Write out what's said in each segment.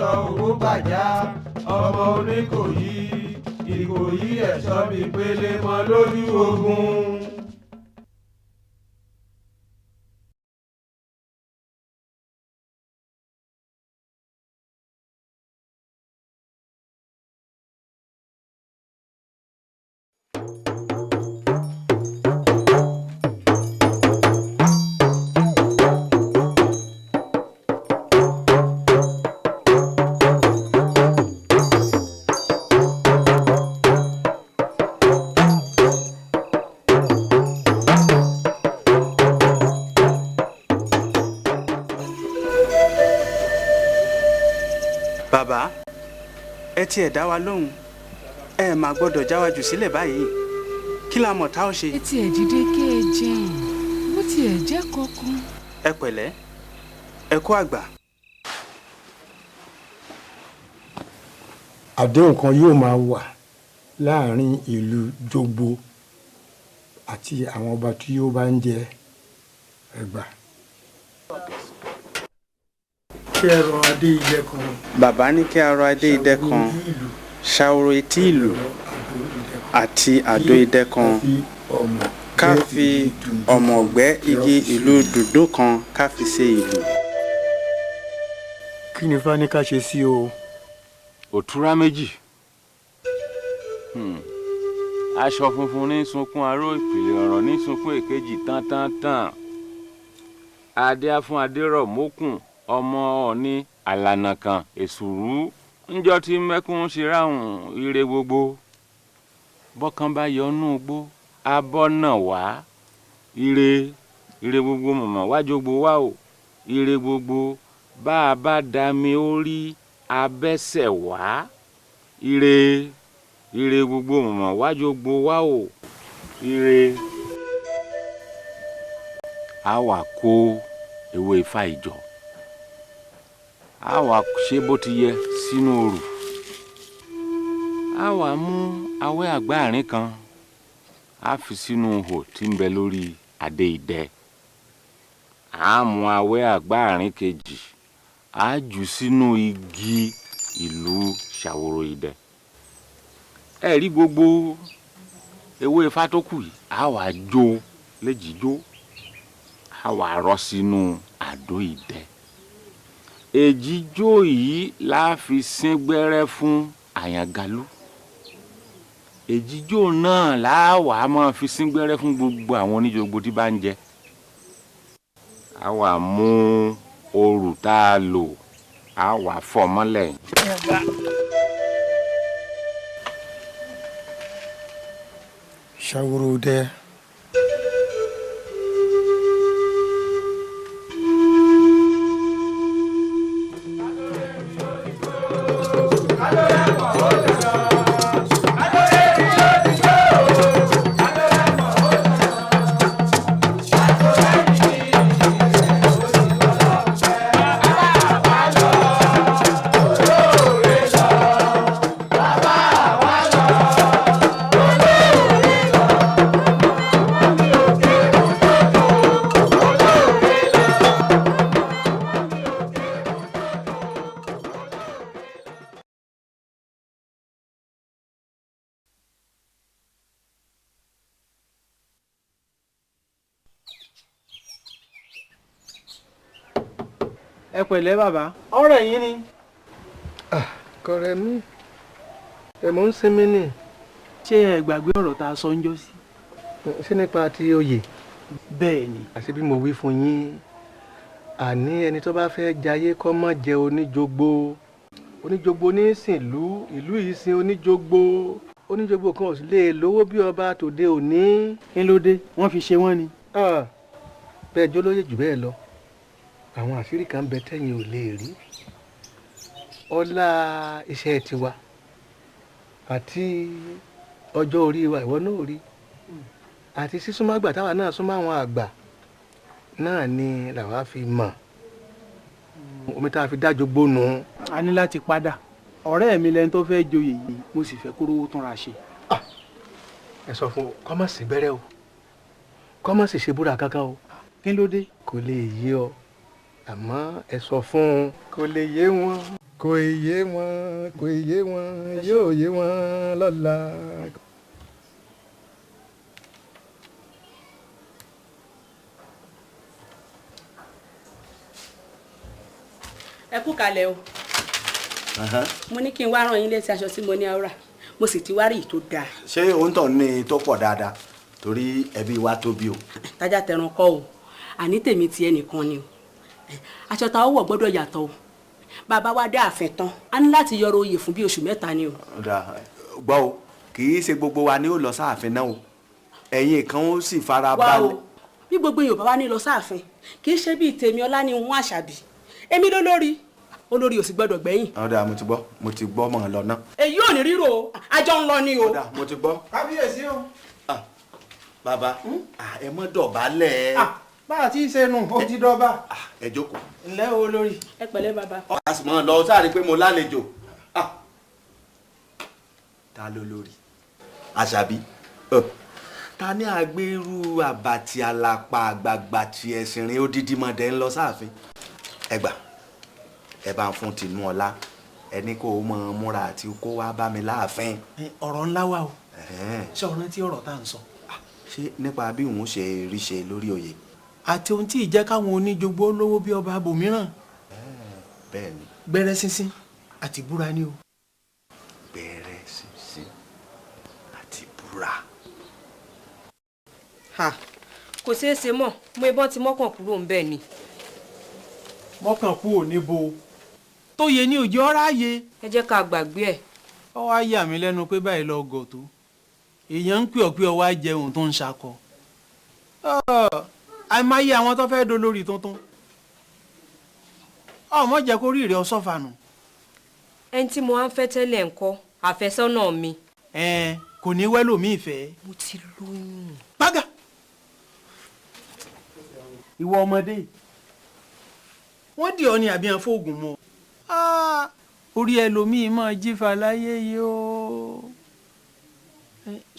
Aṣọ owó bàjá ọmọ Oníkòyí Ìkòyí ẹ̀ṣọ́ mi pélé mọ́ lójú ogun. Bàbá, ẹ tiẹ̀ dá wa lóhùn, ẹ má gbọ́dọ̀ já wa jù sílẹ̀ báyìí, kí la mọ̀ tá ò ṣe. Ẹ tiẹ̀ dìde kí ẹ jẹun, bó tiẹ̀ jẹ́ kankan. Ẹ pẹ̀lẹ́, ẹ kú àgbà. Àdéhùn kan yóò máa wà láàrin ìlú Jogbo àti àwọn ọba tí ó bá ń jẹ Ẹ̀gbá. Kí ẹ rọ adé idẹ kan. Bàbá ní kí a rọ adé idẹ kan, ṣàwòrò etí ìlú àti àdó idẹ kan, ká fi ọ̀mọ̀ gbẹ́ igi ìlú dùndún kan ká fi ṣe ìlú. Kí ni Ifá ní ká ṣe sí o? Òtúrá méjì. Aṣọ funfun ní sunkún aró, ìpìlẹ̀ ọ̀rọ̀ ní sunkún èkejì tán tán tán. Adé á fún Adérọ̀ mókùn ọmọ Ọ̀ọ̀ni àlànà kan èsùrú ńjọ́ tí mẹ́kún ṣe ráhùn ire gbogbo. Bọ́kàn bá yọnú gbó abọ́ náà wá ire ire gbogbo mọ̀mọ́ wájogbo wá o ire gbogbo bá a bá dami ó rí abẹ́sẹ̀ wá ire ire gbogbo mọ̀mọ́ wájogbo wá o ire. A wà kó ewé Ifá ìjọ, a wà ṣe bó ti yẹ sínú òrù, a wà mú awẹ́ àgbáàrín kan, a fi sínú ihò tí ń bẹ lórí adé idẹ, a mú awẹ́ àgbáàrín kejì, a jù sínú igi ìlú ṣàwòrò idẹ. Ẹ rí gbogbo ewé Ifá tó kù yìí, a wà jó léjìjó, a wà rọ́ sínú àdó idẹ. Èjìjó yìí la fi sín gbẹ́rẹ́ fún Àyàngalú. Èjìjó náà la wà á máa fi sín gbẹ́rẹ́ fún gbogbo àwọn oníjogbo tí bá ń jẹ. A wà mú òrù tá a lò, a wà fọ́ mọ́lẹ̀. Ṣàwòrò dẹ. Ẹ pẹ̀lẹ́ bàbá, ọ̀rẹ́ yín ni. Kọ̀rẹ́ mi, ẹ̀ mò ń sinmi ni. Ṣé ẹ gbàgbé ọ̀rọ̀ tá a sọ ń jọ́ sí? Ṣé nípa ti oyè? Bẹ́ẹ̀ ni. Àṣé bí mo wí fún yín, àní ẹni tó bá fẹ́ jayé kó má jẹ oníjogbo. Oníjogbo ní sìnlú, ìlú yìí sin oníjogbo. Oníjogbo kan ò sì lè lówó bí ọba tòde òní. Kí ló dé? Wọ́n fi ṣe wọ́n ni. Bẹ́ẹ̀ jólóyè jù bẹ́ẹ̀ lọ. Àwọn àṣírí kan bẹ tẹ́yìn ò lè rí. Ọlá iṣẹ́ tiwa àti ọjọ́ orí wa ìwọ náà rí, àti sísúnmọ́ àgbà táwa náà súnmọ́ àwọn àgbà náà ni làwa fi mọ̀ omi tá a fi dájọ́ gbónu. A ní láti padà, ọ̀rẹ́ mi lẹni tó fẹ́ joyè yìí, mo sì fẹ́ kó rówó túnra ṣe. Ẹ sọ fún kọ́ má sì gbẹ́rẹ́ o, kọ́ má sì ṣe búra kankan o. Kí ló dé? Kò lè yé ọ, àmọ́ ẹ sọ fún un kò lè yé wọn. Kò yé wọn, kò yé wọn, yóò yé wọn lọ́la. Ẹ kú kalẹ̀ o. Mo ní kí n wá rán yín létí aṣọ tí mo ní àwòrán, mo sì ti wá rí ìtò dáa. Ṣé òun tàn ní tó pọ̀ dáadáa torí ẹbí wa tóbi o. Tájà tẹran kọ́ o, àní tèmi ti ẹnìkan ni o. Aṣọ tá a wọ̀ gbọ́dọ̀ yàtọ̀ o. Bàbá wa dé ààfin tán, a ní láti yọrọ oyè fún bí oṣù 3 ni o. Gbọ́ o, kì í ṣe gbogbo wa ni ó lọ sáàfin náà o, ẹ̀yin kan ó sì fara Wá balẹ̀. o, bí gbogbo èèyàn bá wá ní lọ sáàfin, kì í ṣe bíi tèmi ọlá ni wọn àṣàbí, èmi ló lórí, olórí ò sì gbọ́dọ̀ gbẹ̀yìn. Ọ̀dà mo ti gbọ́, mo ti gbọ́ mọ̀ ọ́n lọ ná. Èyí ò ní ríro o, àjọ ń lọ ni o. Ọ̀dà mo ti gbọ́. Kábíyèsí o. Bàbá ẹ mọ́ dọ̀bálẹ̀. Bá a ti ṣe nù, ó ti dọ́ba. Ẹ jókòó. Ǹlẹ́ o olórí. Ẹ pẹ̀lẹ́ bàbá. A sì mọ́ ọ lọ sáré pé mo lálejò. Ta ló lórí? Àṣàbí. Ta ní agbérú àbàtì àlàpà àgbààgbà tí ẹ̀sìn rìn odidi mọ̀dẹ́ ń lọ sáàfin. Ẹ gbà, ẹ bá ń fún Tinúọlá, ẹni kó o mọ múra àti kó wá bá mi láàfin. Ọ̀rọ̀ ńlá wà o. Ṣé o rántí ọ̀rọ̀ tá à ń sọ? Ṣé nípa bí òun ṣe rí ṣe lórí oyè? Àti ohun tí ì jẹ́ káwọn oníjogbo lówó bí ọba abòmíràn. Bẹ́ẹ̀ ni. Gbẹ́rẹ́ sínsín àti búra ni o. Gbẹ́rẹ́ sínsín àti búra. Kò ṣeé ṣe mọ́, mo ìbọn ti mọ́kàn kúrò ń bẹ̀ ni. Mọ́kàn kúrò níbo? Tó yẹ ní òjò ọ̀ráyè. Ẹ jẹ́ ká gbàgbé ẹ̀. Ó wá yà mí lẹ́nu pé báyìí lọ gọ̀ tó. Èèyàn ń pè ọ́ pé ọ wá jẹun tó ń ṣakọ. Àìmáyé àwọn tó fẹ́ dolórí tuntun. Ọmọ jẹ́ kó rí ìrẹ́ ọsọ́fànù. Ẹni tí mo wá ń fẹ́ tẹ́lẹ̀ ńkọ́, àfẹ́sọ́nà mi. Kò ní wẹ́lò mí ìfẹ́. Mo ti lóyún. Bága! Ìwọ ọmọdé, wọ́n dì ọ́ ní àbí ẹ̀ fóògùn mọ́. Orí ẹlòmíì máa jífa láyé yìí o.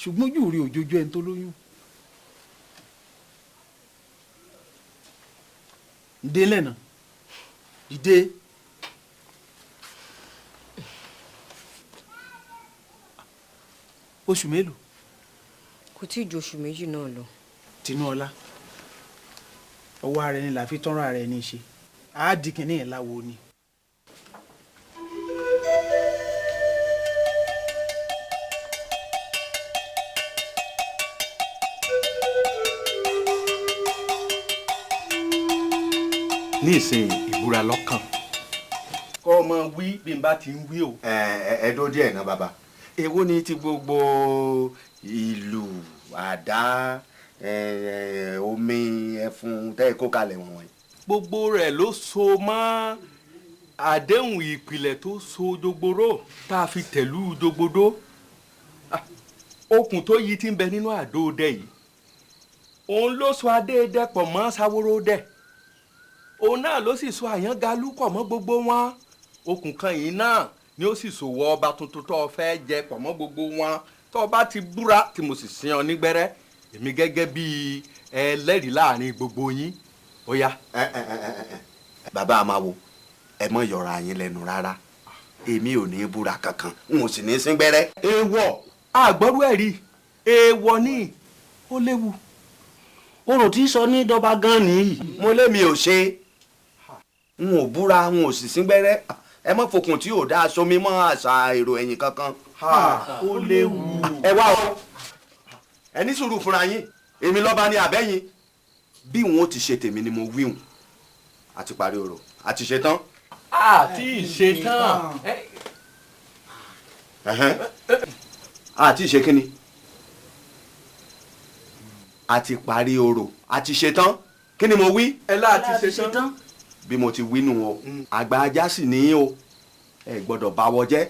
Ṣùgbọ́n ojú rí òjòjú ẹni tó lóyún. Dìde lẹ́nà, dìde. Oṣù mélòó? Kò tí ì ju oṣù 2 náà lọ. Tinúọlá, ọwọ́ ara ẹni là fi tọ́rọ ara ẹni ṣe, á di kìnìún ẹ̀ láwo ni. Ní ìsìn ìbúra lọ́kàn. Kọ́ ọmọ wí bí n bá ti ń wí o. Ẹ dó díẹ̀ náà bàbá. Èwo ni ti gbogbo ìlú àdá omi ẹfun tẹ́ ẹ kó kalẹ̀ wọ̀nyí? Gbogbo rẹ̀ ló so mọ́ àdéhùn ìpìlẹ̀ tó so jogboro tá a fi tẹ̀lú jogbodó. Okùn tó yí ti ń bẹ nínú àdó dẹ yìí. Òun ló so adé dẹ pọ̀ mọ́ sáwóró dẹ. Òun náà ló sì so àyàngalú pọ̀ mọ́ gbogbo wọn. Okùn kan yìí náà ni ó sì sòwò ọba tuntun tó o fẹ́ jẹ pọ̀ mọ́ gbogbo wọn. Tó o bá ti búra tí mo sì sin ọ nígbẹ́rẹ́, èmi gẹ́gẹ́ bíi ẹlẹ́rìí láàrin gbogbo yín. Ó yá. Bàbá àmàwo, ẹ mọ̀ yọ̀rọ̀ yín lẹ́nu rárá. Èmi ò ní búra kankan, n ò sì ní sín gbẹ́rẹ́. Èèwọ̀ àgbọ̀rú ẹ̀ rí, èèwọ̀ ni, ó léwu. Orò tí sọ ní dọba gan nìyí. Mo lémi ò ṣe, n ò búra, n ò sì sín gbẹ́rẹ́. Ẹ má fokùn tí ò dáa so mi mọ́ àṣà èrò ẹ̀yìn kankan. Ó léwu. Ẹ wá o, ẹ ní sùúrù fúnra yín, èmi lọ́ba ni àbẹ́yìn. Bí wọn ó ti ṣe tèmi ni mo wíhùn. A ti parí orò, a ti ṣe tán. A ti ṣe tán. A ti ṣe kíni? A ti parí orò, a ti ṣe tán. Kí ni mo wí? Ẹ láà ti ṣe tán. Bí mo ti wí nù o, àgbà ajá sì ní o, ẹ gbọ́dọ̀ báwọ jẹ́.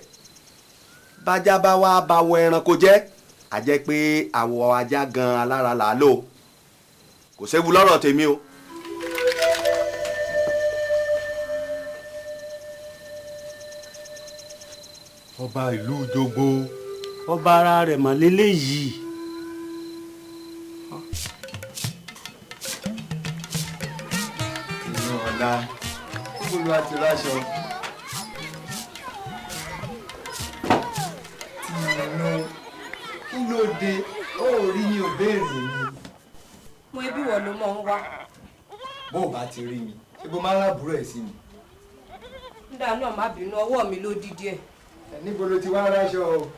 Bájá bá wá báwọ ẹranko jẹ́, a jẹ́ pé àwọ̀ ajá gan alára là á lò. Kò séwu lọ́rọ̀ tèmi o. Ọba ìlú Jogbo. Ọba ara rẹ̀ mọ̀ léléyìí. Ọ̀la olúwa ti ráṣọ. bá ti rí mi ṣé bó máa ń rábùrò ẹ̀ sí mi. Nígbà náà má bínú, ọwọ́ mi ló dí díẹ̀. Níbo ló ti wá ráṣọ o?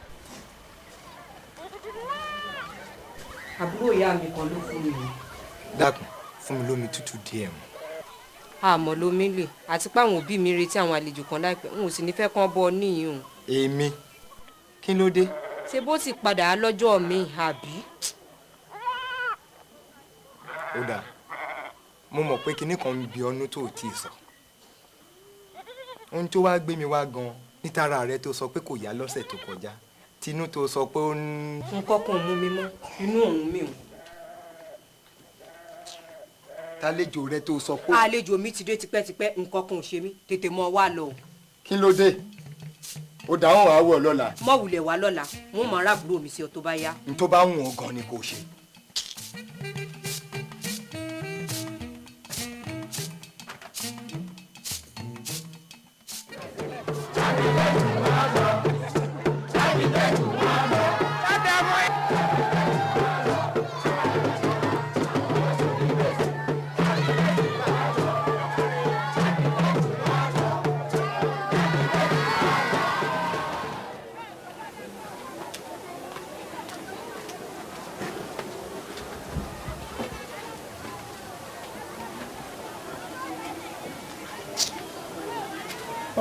Àbúrò ìyá mi kan ló fún mi. Dákun, fún mi lómi tútù díẹ̀ mu. Àmọ́ lómi lè, àti pé àwọn òbí mi retí àwọn àlejò kan láìpẹ́, n ò sì ní fẹ́ kán bọ́ níyìn o. Èmi? Kí ló dé? Ṣé bó ti padà lọ́jọ́ mi, àbí? Ó dáa, mo mọ̀ pé kinní kan ń bi ọ́nú tó ò tíì sọ. Ohun tó wá gbé mi wá gan-an nítara rẹ tó sọ pé kò yá lọ́sẹ̀ tó kọjá, tinú tó sọ pé ó ń. Nǹkan kan ò mú mi mọ́, inú òun mi ò. Tálejò rẹ tó sọ pé. Àlejò mi ti dé tipẹ́tipẹ́, nǹkan kan ò ṣe mí, tètè mọ́ wá lọ. Kí ló dé? Ó dáhùn wàá wọ̀ lọ́la. Mọ́ wulẹ̀ wá lọ́la, mo mọ̀ aráàbúrò mi sí ọ tó bá yá. N tó bá wù ọ́ gan ni kò ṣe.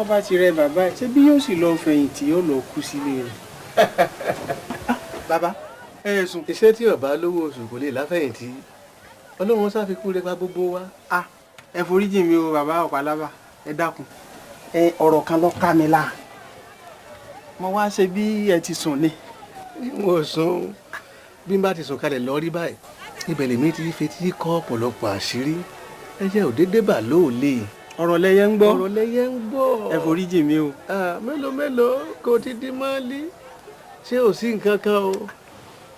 Bá ti rẹ bàbá ẹ, ṣé bí yóò sì lọ fẹ̀yìntì yóò lọ kú sílé rẹ̀. Bàbá ẹ sùn. Iṣẹ́ tí ọba lówó oṣù kò lè láfẹ̀yìntì, Ọlọ́run ṣàfikún rẹ̀ pa gbogbo wa. Ẹ foríjì mi o bàbá Ọ̀pálábà, ẹ dákun. Ẹ ọ̀rọ̀ kan ló ká mi láà, mo wá ṣe bí ẹ ti sùn ni. Mo sùn, bí n bá ti sùn kalẹ̀ lọ rí báyìí, ibẹ̀ lèmi ti fetí kọ́ ọ̀pọ̀lọpọ̀ àṣírí, ẹyẹ òdédé bà lóòlè. Ọ̀rọ̀ lẹyẹ ń gbọ́. Ọ̀rọ̀ lẹyẹ ń gbọ́. Ẹ foríjì mi o. Mélòó mélòó kò ti di mọ́lí, ṣé ò sí nǹkan kan o.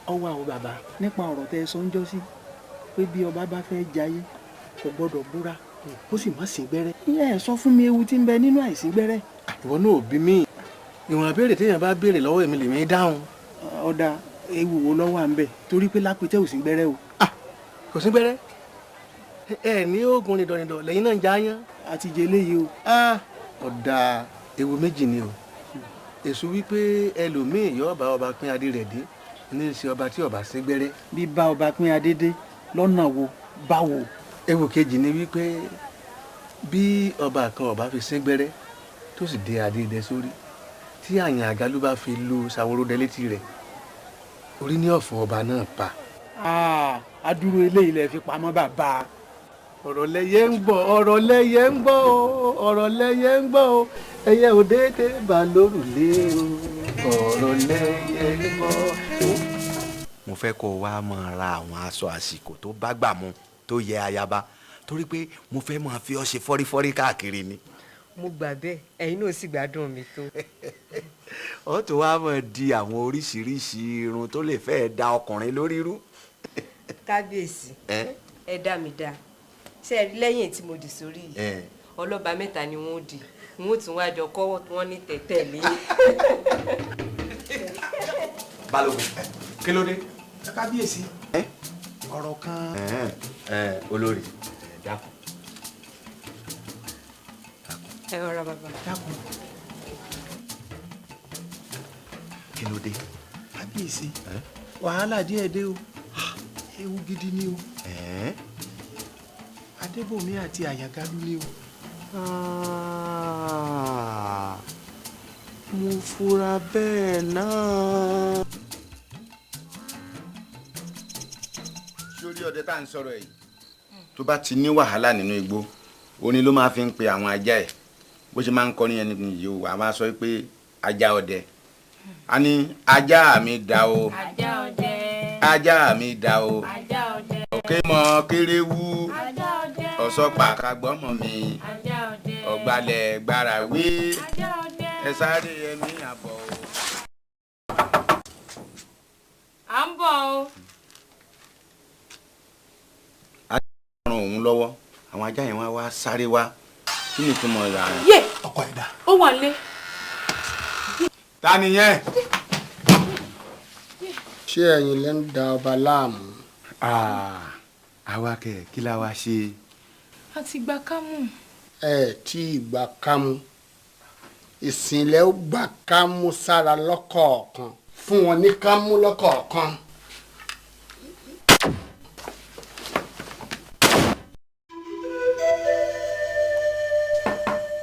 Ọwọ́ àwọn bàbá nípa ọ̀rọ̀ tẹ́ ẹ sọ ń jọ́ sí pé bí ọba bá fẹ́ jayé kò gbọ́dọ̀ búra kó sì má sín gbẹ́rẹ́. Ìyẹn ẹ sọ fún mi ewu tí ń bẹ nínú àìsín gbẹ́rẹ́. Ìwọ náà ò bí mi, ìwọ̀n àbẹ̀rẹ̀ téèyàn bá béèrè lọ́wọ́ èmi lèmi dáhùn. Ọ̀dà ewu wo ló wà ń bẹ torí pé lápẹ́tẹ́ ò sín gbẹ́rẹ́ o. Kò sín gbẹ́rẹ́, ẹ ní oògùn nìdọ̀nìdọ̀ lẹ́yìn náà ń já yán. Àti jẹ eléyìí o. Ọ̀dà ewu méjì ni o. Èso wípé ẹlòmíì yóò bá ọba pín adé rẹ̀ dé ní í ṣe ọba tí ọba sín gbẹ́rẹ́. Bíbá ọba pín adé dé lọ́nà wo báwo. Ewu kejì ni wípé bí ọba kan ọba fi sín gbẹ́rẹ́ tó sì dé adé dẹ sórí tí àyàn àgálù bá fi lu Ṣaworoidẹ létí rẹ̀, orí ní ọ̀fọ̀ ọba náà pa. Adúrú eléyìí lẹ fi pamọ́ bàbá. Ọ̀rọ̀ lẹyẹ ń gbọ́, ọ̀rọ̀ lẹyẹ ń gbọ́ o, ọ̀rọ̀ lẹyẹ ń gbọ́ o, ẹyẹ ò déédé bá lórùlé o, ọ̀rọ̀ lẹyẹ ń gbọ́. Mo fẹ́ kó o wá máa ra àwọn aṣọ àsìkò tó bá gbà mu tó yẹ ayaba, torí pé mo fẹ́ máa fi ọ́ ṣe fọ́rífọ́rí káàkiri ni. Mo gbà bẹ́ẹ̀, ẹ̀yin náà sì gbádùn mi tó. Ó tún wá máa di àwọn oríṣiríṣi irun tó lè fẹ́ da ọkùnrin lórí rú. Kábíyèsí, ẹ dá mi dá. Ṣé ẹ rí lẹ́yìn tí mo dì sórí yìí, ọlọ́ba mẹ́ta ni wọ́n dì, wọ́n tún wá jọ kọ́ wọn ní tẹ̀tẹ̀lé. Balógun, kí ló dé? Kábíyèsí, ọ̀rọ̀ kan. Olórí, dákun. Ẹ rọra bàbá. Dákun. Kí ló dé? Kábíyèsí, wàhálà díẹ̀ dé o, ewu gidi ni o. Adébòmí àti Àyàngalú ni o. Mo fura bẹ́ẹ̀ náà. Sórí ọdẹ tá à ń sọ̀rọ̀ yìí tó bá ti ní wàhálà nínú igbó, ó ní ló máa fi ń pe àwọn ajá ẹ̀, bó ṣe máa ń kọrin ẹni yìí o, a máa sọ pé ajá ọdẹ, a ní ajá mi dà o, ajá mi dà o, òkè mọ kéré wú, ọ̀sọ́pà kagbọ́mọ mi, ọ̀gbalẹ̀ gbára wí, ẹ sáré ẹmí àbọ̀ o. À ń bọ̀ o. A ràn òun lọ́wọ́, àwọn ajá yẹn wá sáré wá, kí ni ìtumọ̀ rẹ̀? Yé! Ọkọ ẹ̀dá. Ó wà lé. Ta nìyẹn? Ṣé ẹ̀yin lẹ ń da ọba láàmú? Àwa kẹ̀, kí la wá ṣe? A ti gba kámú. Ẹ tí ì gbà kámú. Ìsìnlẹ̀ ó gbà kámú sára lọ́kọ̀ọ̀kan fún wọn ní kámú lọ́kọ̀ọ̀kan.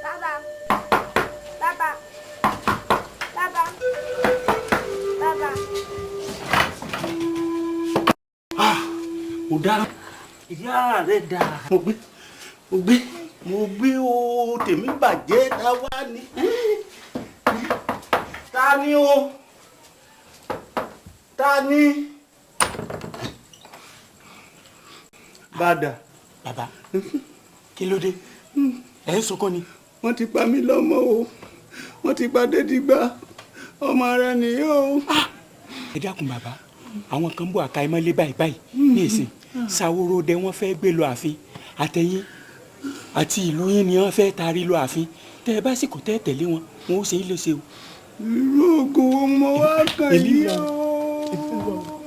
Bàbá, bàbá, bàbá, bàbá. Ò dára, ìyá rẹ̀ dáa. Mo gbé, mo gbé, mo gbé o, tèmi bàjẹ́. Ta wá ní? Ta ni o? Ta ni? Bàdà. Bàbá, kí ló dé? Ẹ ń sunkún ni. Wọ́n ti pa mí lọ́mọ o, wọ́n ti pa Dédìgbà, ọmọ rẹ nìyí o. Ẹ dákun bàbá, àwọn kan bọ̀ àka ìmọ̀lé báyìí báyìí ní ìsìn. Ṣàwòròdẹ wọ́n fẹ́ gbé lọ ààfin, àtẹ̀yìn àti ìlú yín ni wọ́n fẹ́ taari lọ ààfin. Tẹ́ ẹ bá sì kò tẹ́ tẹ̀lé wọn, wọn ó ṣe é léṣe o. Irú oògùn wo mo wá kàn yìí o?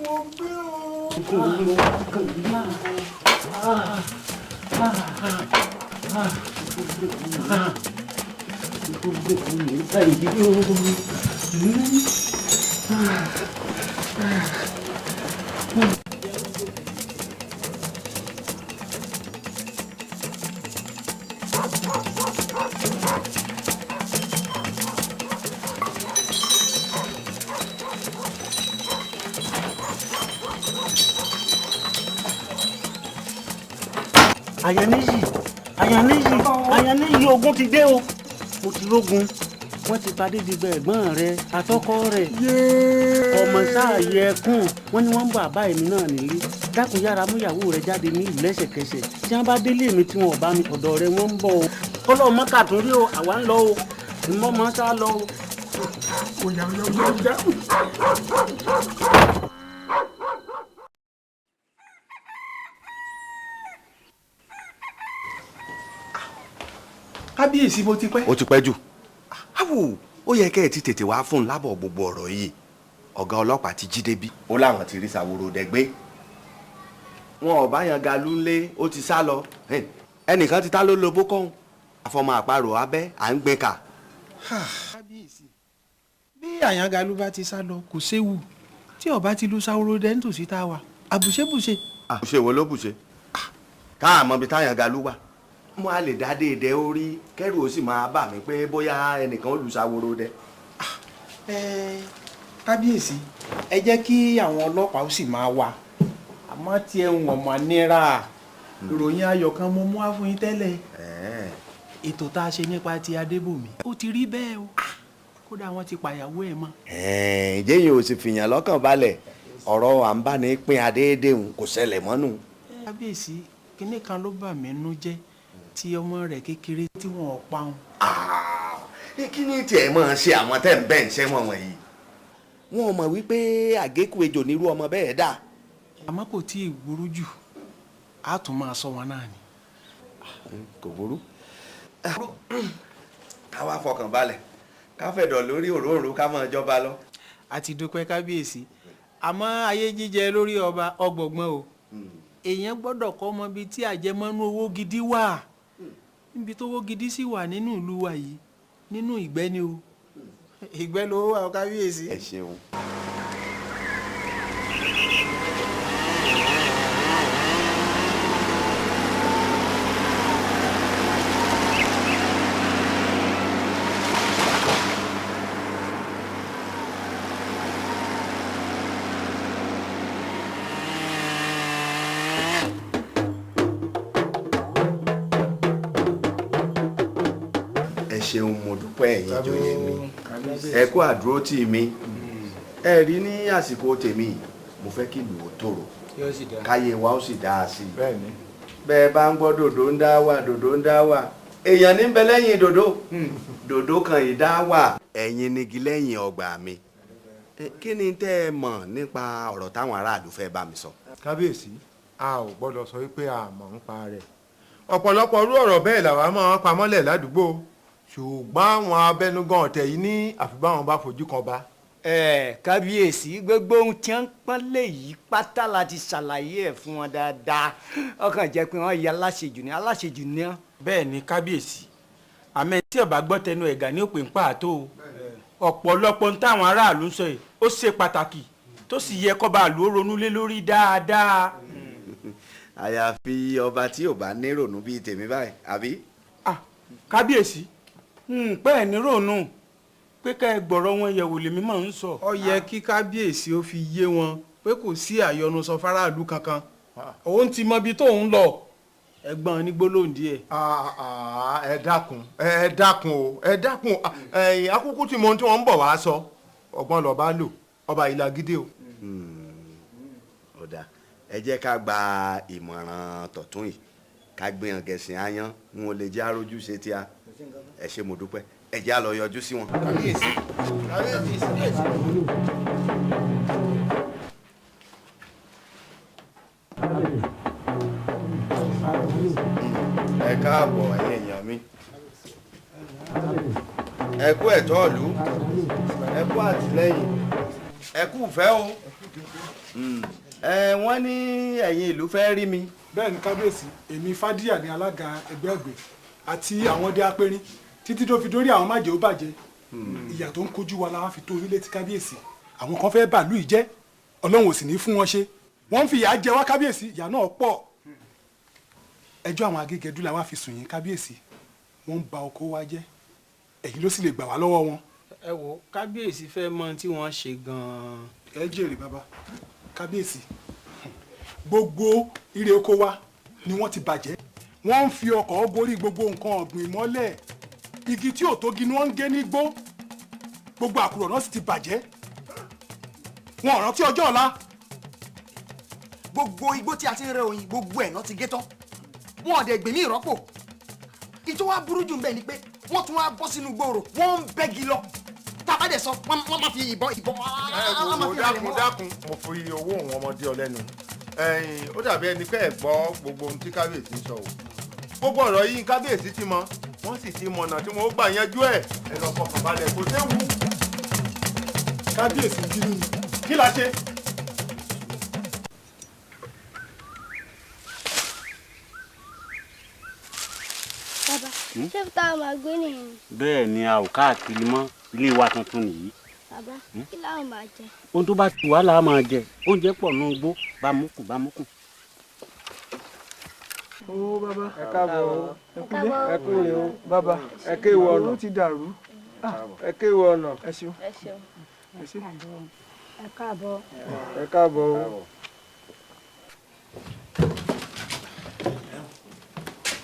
Mo gbé o. Oògùn wo mo wá kàn yìí? Àyànníyì, Àyànníyì, Àyànníyì, ogun ti dé o. Mo ti rógun, wọ́n ti padé dìgbà ẹ̀gbọ́n rẹ àtọkọ rẹ̀. Ọmọ sáàyè ẹkùn wọ́n ní wọ́n ń bọ̀ àbá èmi náà nílé. Dákun yára mú ìyàwó rẹ jáde ní ìlú lẹ́sẹ̀kẹsẹ̀. Tí wọ́n bá délé mi tí wọn ò bá mi, ọ̀dọ̀ rẹ wọ́n ń bọ̀ o. Kọ́lọ́ mọ́kà tún rí o, àwa ń lọ o. Ìmọ̀ mọ́ sá lọ o. Oya oya oya oya. Kábíyèsí, mo ti pẹ́. Ó ti pẹ́ jù. Áwò, ó yẹ kẹ́ ẹ ti tètè wá fún un lábọ̀ gbogbo ọ̀rọ̀ yìí. Ọ̀gá ọlọ́pàá ti jí débí. Ó láwọn ti rí Ṣàwòròdẹ gbé. Wọn ò bá yan galu ńlé, ó ti sá lọ. Ẹnìkan ti ta ló lo bókọ́hún. Àfọmọ àparò abẹ́ à ń gbé kà. Kábíyèsí, bí Àyàngalú bá ti sá lọ kò séwu. Tí ọba ti lu Ṣàwòròdẹ nítòsí tá a wà, àbùṣebùṣe. Àbùṣe wo ló bùṣe? Káà mọ ibi táyàngalú wà. Mo á lè dá déédéé orí kẹ́rù ó sì máa bà mí pé bóyá ẹnìkan ó lu Ṣàwòròdẹ. Kábíyèsí, ẹ jẹ́ kí àwọn ọlọ́pàá ó sì máa wà. Àmọ́ tí ẹ ń wọ̀n mọ́ nira, ìròyìn ayọ̀ kan mo mú wá fún yín tẹ́lẹ̀. Ètò tá a ṣe nípa ti Adébòmí ó ti rí bẹ́ẹ̀ o. Kódà wọ́n ti pàyàwó ẹ̀ mọ́. Ìjẹ́yìn ò sì fìyàn lọ́kàn balẹ̀, ọ̀rọ̀ à ń bá ní pín adéédéhùn kò ṣẹlẹ̀ mọ́nù. Kábíyèsí, kinní kan ló bà mí nú jẹ́, ti ọmọ rẹ̀ kékeré tí wọ́n pa òun. Kí ni tiẹ̀ máa ṣe àwọn tẹ́ ń bẹ́ẹ̀ ń ṣẹ́wọ̀n wọ̀nyí? Wọn ò mọ̀ wípé àgékù ejò nírú ọmọ bẹ́ẹ̀ dà. Àmọ́ kò tí ì burú jù, á tún máa sọ wọn náà ni. Kò burú. Ká wá fọkàn balẹ̀, ká fẹ̀dọ̀ lórí òróǹro, ká máa jọba lọ. A ti dúpẹ́ kábíyèsí, àmọ́ ayé jíjẹ lórí ọba ọgbọ̀gbọ́n o. Èèyàn gbọ́dọ̀ kọ́ mọ ibi tí àjẹmọ́nú owó gidi wà. Níbi tó owó gidi sì wà nínú ìlú wa yìí, nínú ìgbẹ́ ni o. Ìgbẹ́ ló wà o kábíyèsí. Ẹ ṣeun. Ẹ ṣeun, mo dúpẹ́ ẹ̀yin ìjòyè mi, ẹ kú àdúró tì mí. Ẹ rí ní àsìkò tèmi, mo fẹ́ kí ìlú ó tòrò, káyé wa ó sì dáa sí i. Bẹ́ẹ̀ bá ń gbọ́ dòdò ń dá wà, dòdò ń dá wà, èèyàn ní bẹ lẹ́yìn dòdò, dòdò kan yìí dá wà. Ẹ̀yin nigi lẹ́yìn ọgbà mi. Kí ni tẹ́ ẹ mọ̀ nípa ọ̀rọ̀ táwọn aráàlú fẹ́ bá mi sọ? Kábíyèsí, a ò gbọ́dọ̀ sọ wípé a mọ̀ ń pa rẹ̀. Ọ̀pọ̀lọpọ̀ irú ọ̀rọ̀ bẹ́ẹ̀ làwa máa ń pamọ́lẹ̀ ládùúgbò, ṣùgbọ́n àwọn abẹnugan ọ̀tẹ̀ yìí ní àfi báwọn bá fojú kan bá. Ẹ kábíyèsí, gbogbo ohun tí wọ́n ń pọ́n lé yìí pátá la ti ṣàlàyé ẹ̀ fún wọn dáadáa. Ọkàn jẹ́ pé wọ́n ya aláṣejù ní aláṣejù ní wọn. Bẹ́ẹ̀ ni kábíyèsí, àmọ́ tí ọba gbọ́ tẹnu ẹ̀gà ní òpin pàtó o. Ọ̀pọ̀lọpọ̀ ń táwọn aráàlú ń sọ yìí ó ṣe pàtàkì tó sì yẹ kọ́ba àlú ó ronú lé lórí dáadáa. Àyàfi ọba tí ò bá ní rònú bíi tèmi báyìí, àbí. Kábíyèsí, pẹ́ ẹ̀ ní rònú pé ká ẹ gbọ̀rọ̀ wọn yẹ̀wò lèmi máa ń sọ. Ó yẹ kí kábíyèsí ó fi yé wọn pé kò sí àyọnusọ fáráàlú kankan, òun ti mọ ibi tóun lọ. Ẹ̀gbọ́n ní gbólóhùn díẹ̀. Ẹ dákun, ẹ dákun o, ẹ dákun. Ẹ̀yin akúkú tí mo ń tí wọ́n ń bọ̀ wá sọ, ọgbọ́n lọ́ba lò, ọba ìlà gidi o. Ọ̀dà, ẹ jẹ́ ká gba ìmọ̀ràn tọ̀tún yìí, ká gbé hàn gẹ̀sìn ayan n ò lè jẹ́ arójú ṣe tíá. Ẹ ṣé, mo dúpẹ́, ẹ jẹ́ á lọ yọjú sí wọn. Kábíyèsí, kábíyèsí, kábíyèsí. Ẹ káàbọ̀ ẹ̀yin èèyàn mi, ẹ kú ẹ̀tọ́ ìlú, ẹ kú àtìlẹ́yìn, ẹ kú ìfẹ́ o. Ẹ wọ́n ní ẹ̀yin ìlú fẹ́ rí mi. Bẹ́ẹ̀ ni kábíyèsí, èmi Fádíyà ní alága ẹgbẹ́ ọ̀gbìn àti àwọn ọdẹ apẹ̀rín títí tó fi dórí àwọn májèó bàjẹ́. Ìyà tó ń kojú wa la wá fi tó orílẹ̀ tí kábíyèsí. Àwọn kan fẹ́ bàlú yìí jẹ́, Ọlọ́run ò sì ní fún wọn ṣe. Wọ́n ń fi ìyà jẹ wá kábíyèsí, ìyà náà pọ̀. Ẹjọ́ àwọn agégẹdú la wá fi sùn yín kábíyèsí, wọ́n ń ba oko wa jẹ́, ẹ̀yin ló sì lè gbà wá lọ́wọ́ wọn. Ẹ wo kábíyèsí fẹ́ mọ tí wọ́n ṣe gan-an. Ẹ jèrè bàbá kábíyèsí, gbogbo ire oko wa ni wọ́n ti bàjẹ́. Wọ́n ń fi ọkọ̀ gorí gbogbo nǹkan ọ̀gbìn mọ́lẹ̀, igi tí ò tógi ni wọ́n ń gé nígbó, gbogbo àkùrọ̀ náà sì ti bàjẹ́. Wọn ò rántí ọjọ́ ọ̀la. Gbogbo igbó tí a ti ń rẹ oyin, gbogbo ẹ̀ náà ti gé tán, wọn ò dẹ̀ gbèmí ìrọ́pò. Ìtò wa burú jù bẹ́ẹ̀ ni pé wọ́n tún wá bọ́ sínú gbòòrò, wọ́n ń bẹ́gi lọ. Tá a bá dẹ̀ sọ, wọ́n máa fi ìbọn ìbọn. Ẹ wò, dákun dákun, mo fi owó òun ọmọdé ọ lẹ́nu. Ó dàbí ẹni pé ẹ gbọ́ gbogbo ohun tí kábíyèsí ń sọ o. Gbogbo ọ̀rọ̀ yìí kábíyèsí ti mọ, wọ́n sì ti mọ̀nà tí wọ́n ó gbà yanjú ẹ̀. Ẹ lọ fọkàn balẹ̀, kò séwu. Kábíyèsí ń bínú ni, kí la ṣe? Bàbá, ṣé táwọn máa gbé nìyẹn? Bẹ́ẹ̀ ni, a ò káàkiri mọ́, ilé wa tuntun nìyí. Bàbá, kí láwọn máa jẹ? Ohun tó bá tù wá là á máa jẹ, oúnjẹ pọ̀ nù gbó, bámúkù bámúkù. Ó bàbá, ẹ káàbọ̀ o, ẹ kúlé, ẹ kúrè o bàbá, ẹ kéwọ ọ̀nà. Ó ti dàrú. Ẹ kéwọ ọ̀nà. Ẹ ṣeun. Ẹ ṣeun. Ẹ ṣeun. Ẹ káàbọ̀. Ẹ káàbọ̀ o.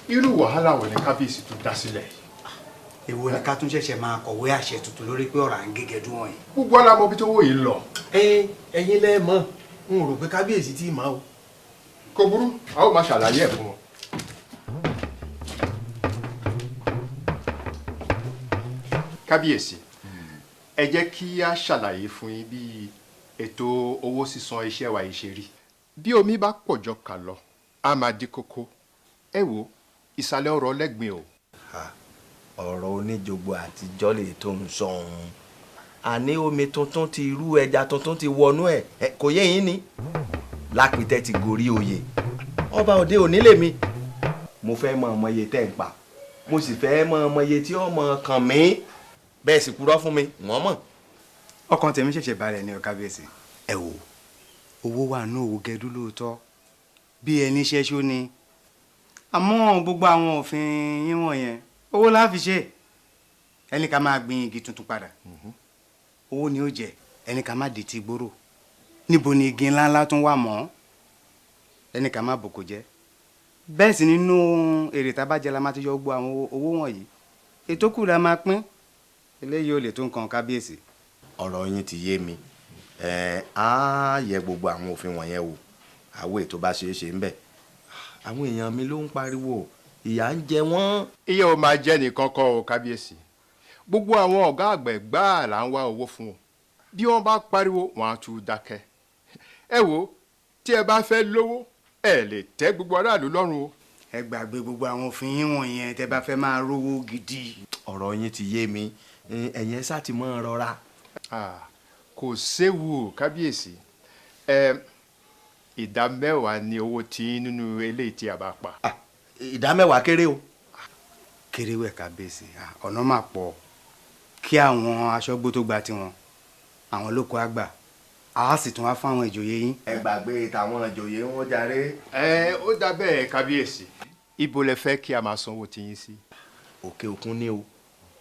Irú wàhálà wo ni kábíyèsí tó dá sílẹ̀ yìí? Èwo ni ká tún ṣẹ̀ṣẹ̀ máa kọ̀wé àṣẹ tuntun lórí pé ọ̀rọ̀ à ń gégẹdú wọ̀nyí. Gbogbo ara mọ ibi tó wò yìí lọ. Ẹ̀yin lẹ mọ̀, n ò rò pé kábíyèsí tí ì máa o. Kò burú, a ó máa ṣàlàyé ẹ̀ fún wọn. Kábíyèsí, ẹ jẹ́ kí a ṣàlàyé fún yín bí ètò owó sísan iṣẹ́ wa yìí ṣe rí. Bí omi bá pọ̀jọ kà lọ, a máa di kókó. Ẹ wo ìsàlẹ̀ ọ̀rọ̀ lẹ́gbìn o. Ọ̀rọ̀ oníjogbo àtijọ́ lè tó ń sọ ohun. Àní omi tuntun ti rú, ẹja tuntun ti wọnú ẹ̀, kò yé yín ni. Lápìtẹ́ ti gorí oyè, ọba òde òní lèmi. Mo fẹ́ mọ ọmọ iye tẹ́ ń pa, mo sì fẹ́ mọ ọmọ iye tí ọmọ kàn mí. Bẹ́ẹ̀ sì purọ́ fún mi, wọ́n mọ̀. Ọkàn tèmi ṣẹ̀ṣẹ̀ balẹ̀ ní o kábíyèsí. Ẹ wò, owó wà ní òwò gẹdú lóòótọ́, bí ẹni ṣẹ́ṣó ni. Àmọ́ gbogbo àwọn òfin yín wọ̀nyẹn, owó la fi ṣe. Ẹni ká máa gbin igi tuntun padà, owó ni ó jẹ. Ẹni ká má dìtì gbòòrò, níbo ni igi ńláńlá tún wà mọ́? Ẹni ká má bòkò jẹ. Bẹ́ẹ̀ sì nínú èrè tá a bá jẹ la máa ti yọ gbogbo àwọn owó wọ̀nyí. Ètò kù la máa pín. Eléyìí ò lè tó nǹkan kábíyèsí. Ọ̀rọ̀ yín ti yé mi. Ẹ á yẹ gbogbo àwọn òfin wọ̀nyẹn wò, àwọn ètò bá ṣeé ṣe ń bẹ̀. Àwọn èèyàn mi ló ń pariwo, ìyà ń jẹ wọ́n. Ìyà ò máa jẹ nìkan kọ́ o kábíyèsí. Gbogbo àwọn ọ̀gá àgbẹ̀ gbáà là ń wá owó fún o. Bí wọ́n bá pariwo, wọ́n á tún dákẹ́. Ẹ wo, tí ẹ bá fẹ́ lówó, ẹ lè tẹ́ gbogbo aráàlú lọ́rùn o. Ẹ gbàgbé gbogbo àwọn òfin yín wọ̀nyẹn tẹ́ bá fẹ́ máa rówó gidi. Ọ̀rọ̀ yín ti yé mi, ẹ̀yin ẹ sá ti mọ́ ọ rọra. Kò séwu kábíyèsí. Ẹ 10% ni owó tí nínú eléyìí tí a bá pa. 10% kéré o. Kéré wẹ̀ kábíyèsí, ọ̀nà máa pọ̀ kí àwọn aṣọ́gbó tó gba tiwọn, àwọn lóko àgbà, a sì tún wá fún àwọn ìjòyè yín. Ẹ gbàgbé tàwọn ìjòyè wọn jàre. Ẹ ó dà bẹ́ẹ̀ kábíyèsí, ibo lẹ fẹ́ kí a máa sanwó tiyín sí? Òkè òkun ni o,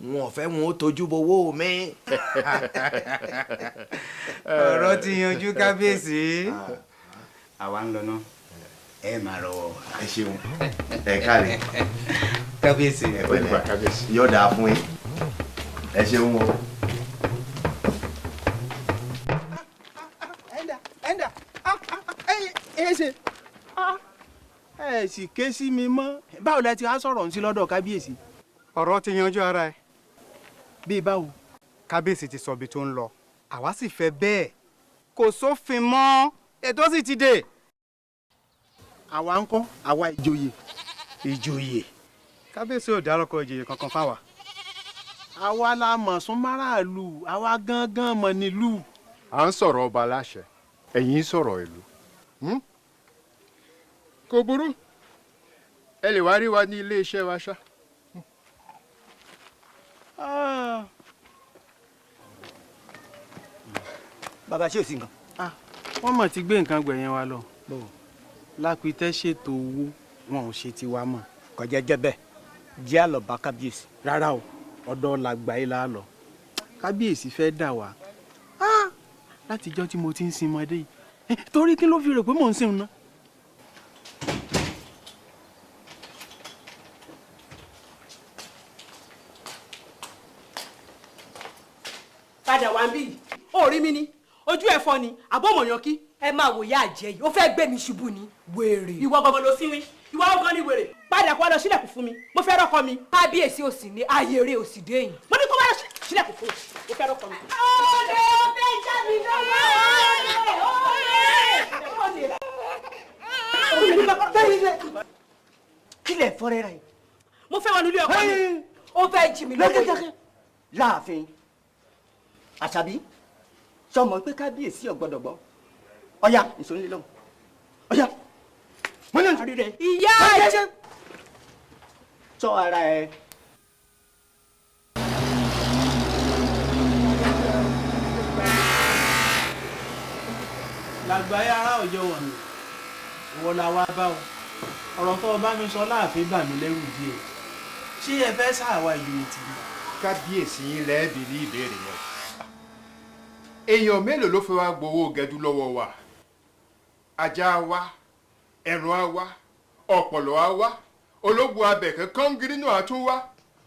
wọn ò fẹ́ wọn ó tójú bowó mi. Ọ̀rọ̀ ti yanjú kábíyèsí. Àwa ń lọ ná, ẹ máa rọwọ́. Ẹ ṣeun, ẹ káre. Kábíyèsí. Ẹ pẹ̀lẹ́, yóò dáa fún yín. Ẹ ṣeun o. Ẹ̀ńdà ẹ ṣe ẹ sì ké sí mi mọ́. Báwo lẹ ti wá sọ̀rọ̀ sí lọ́dọ̀ kábíyèsí? Ọ̀rọ̀ ti yanjú ara ẹ̀. Bí báwo? Kábíyèsí ti sọ ibi tó ń lọ, àwa sì fẹ́ bẹ́ẹ̀. Kò sófin mọ́, ètò sì ti dé. Àwa ń kọ́, àwa ìjòyè. Ìjòyè? Kábíyèsí ò dárúkọ ìjòyè kankan fáwa. Àwa la mọ̀ sún máràlú, àwa gángan mọ̀ nílùú. À ń sọ̀rọ̀ ọba aláṣẹ, ẹ̀yin ń sọ̀rọ̀ ìlú. Kò burú, ẹ lè wá rí wa ní ilé iṣẹ́ wa ṣá. Bàbá, ṣé o sì nǹkan? Wọ́n mọ̀ ti gbé nǹkan gbẹ̀yẹn wa lọ. Lápítẹ́ ṣètò owó, wọn ò ṣe tiwa mọ́. Kọjá jẹ́ bẹ́ẹ̀, jẹ́ àlọ́ bá kábíyèsí. Rárá o, ọ̀dọ̀ làgbà yìí la lọ. Kábíyèsí fẹ́ dà wá. Látijọ́ tí mo ti ń sin ọmọdé yìí, torí kí ló fi rò pé mò ń sìn ná? Padà wá ń bí yìí, ó rí mi ní ojú ẹ̀ fọ́ ni àbọ̀mọ̀yàn kí. Ẹ máa wò yá àjẹ́ yìí, ó fẹ́ gbé mi ṣubú ni wèrè. Ìwọ gangan ló síwín, ìwọ gangan ni wèrè. Padà kó wá lọ sílẹ̀kùn fún mi, mo fẹ́ rọ́kọ mi. Kábíyèsí ò sì ní ayèrè ò sì dé yìí. Mo ní kó wá lọ sílẹ̀kùn fún mi, mo fẹ́ rọ́kọ mi. Olè ọbẹ̀ já mi lọ́wọ́, olè olè. Kí lẹ̀ fọ́rẹ́ ra yìí? Mo fẹ́ wọnú ilé ọkọ mi. Ó fẹ́ jí mi lọ́wọ́ yìí. Láàfin Àṣàbí, sọmọ pé kábíyèsí ò gbọ́dọ̀ gbọ́. Ọ̀yá ìsòlè lọ́wọ́, ọ̀yá ìyá ẹ̀ sọ ara ẹ. Làgbáyé ará òjò wọ̀nyí, ìwọ la wá bá o. Ọ̀rọ̀ tó o bá mi sọ láàfin bà mí lẹ́rù díẹ̀. Ṣé ẹ fẹ́ ṣàwà ìjòyè tì mí? Kábíyèsí yín lẹ́ẹ̀bì ní ìbéèrè yẹn. Èèyàn mélòó ló fẹ́ wá gbowó gẹdú lọ́wọ́ wa? Ajá wa, ẹ̀rùn á wá, ọ̀pọ̀lọ́ á wá, ológun abẹ̀kẹ́ kọ́ngírí náà á tún wá.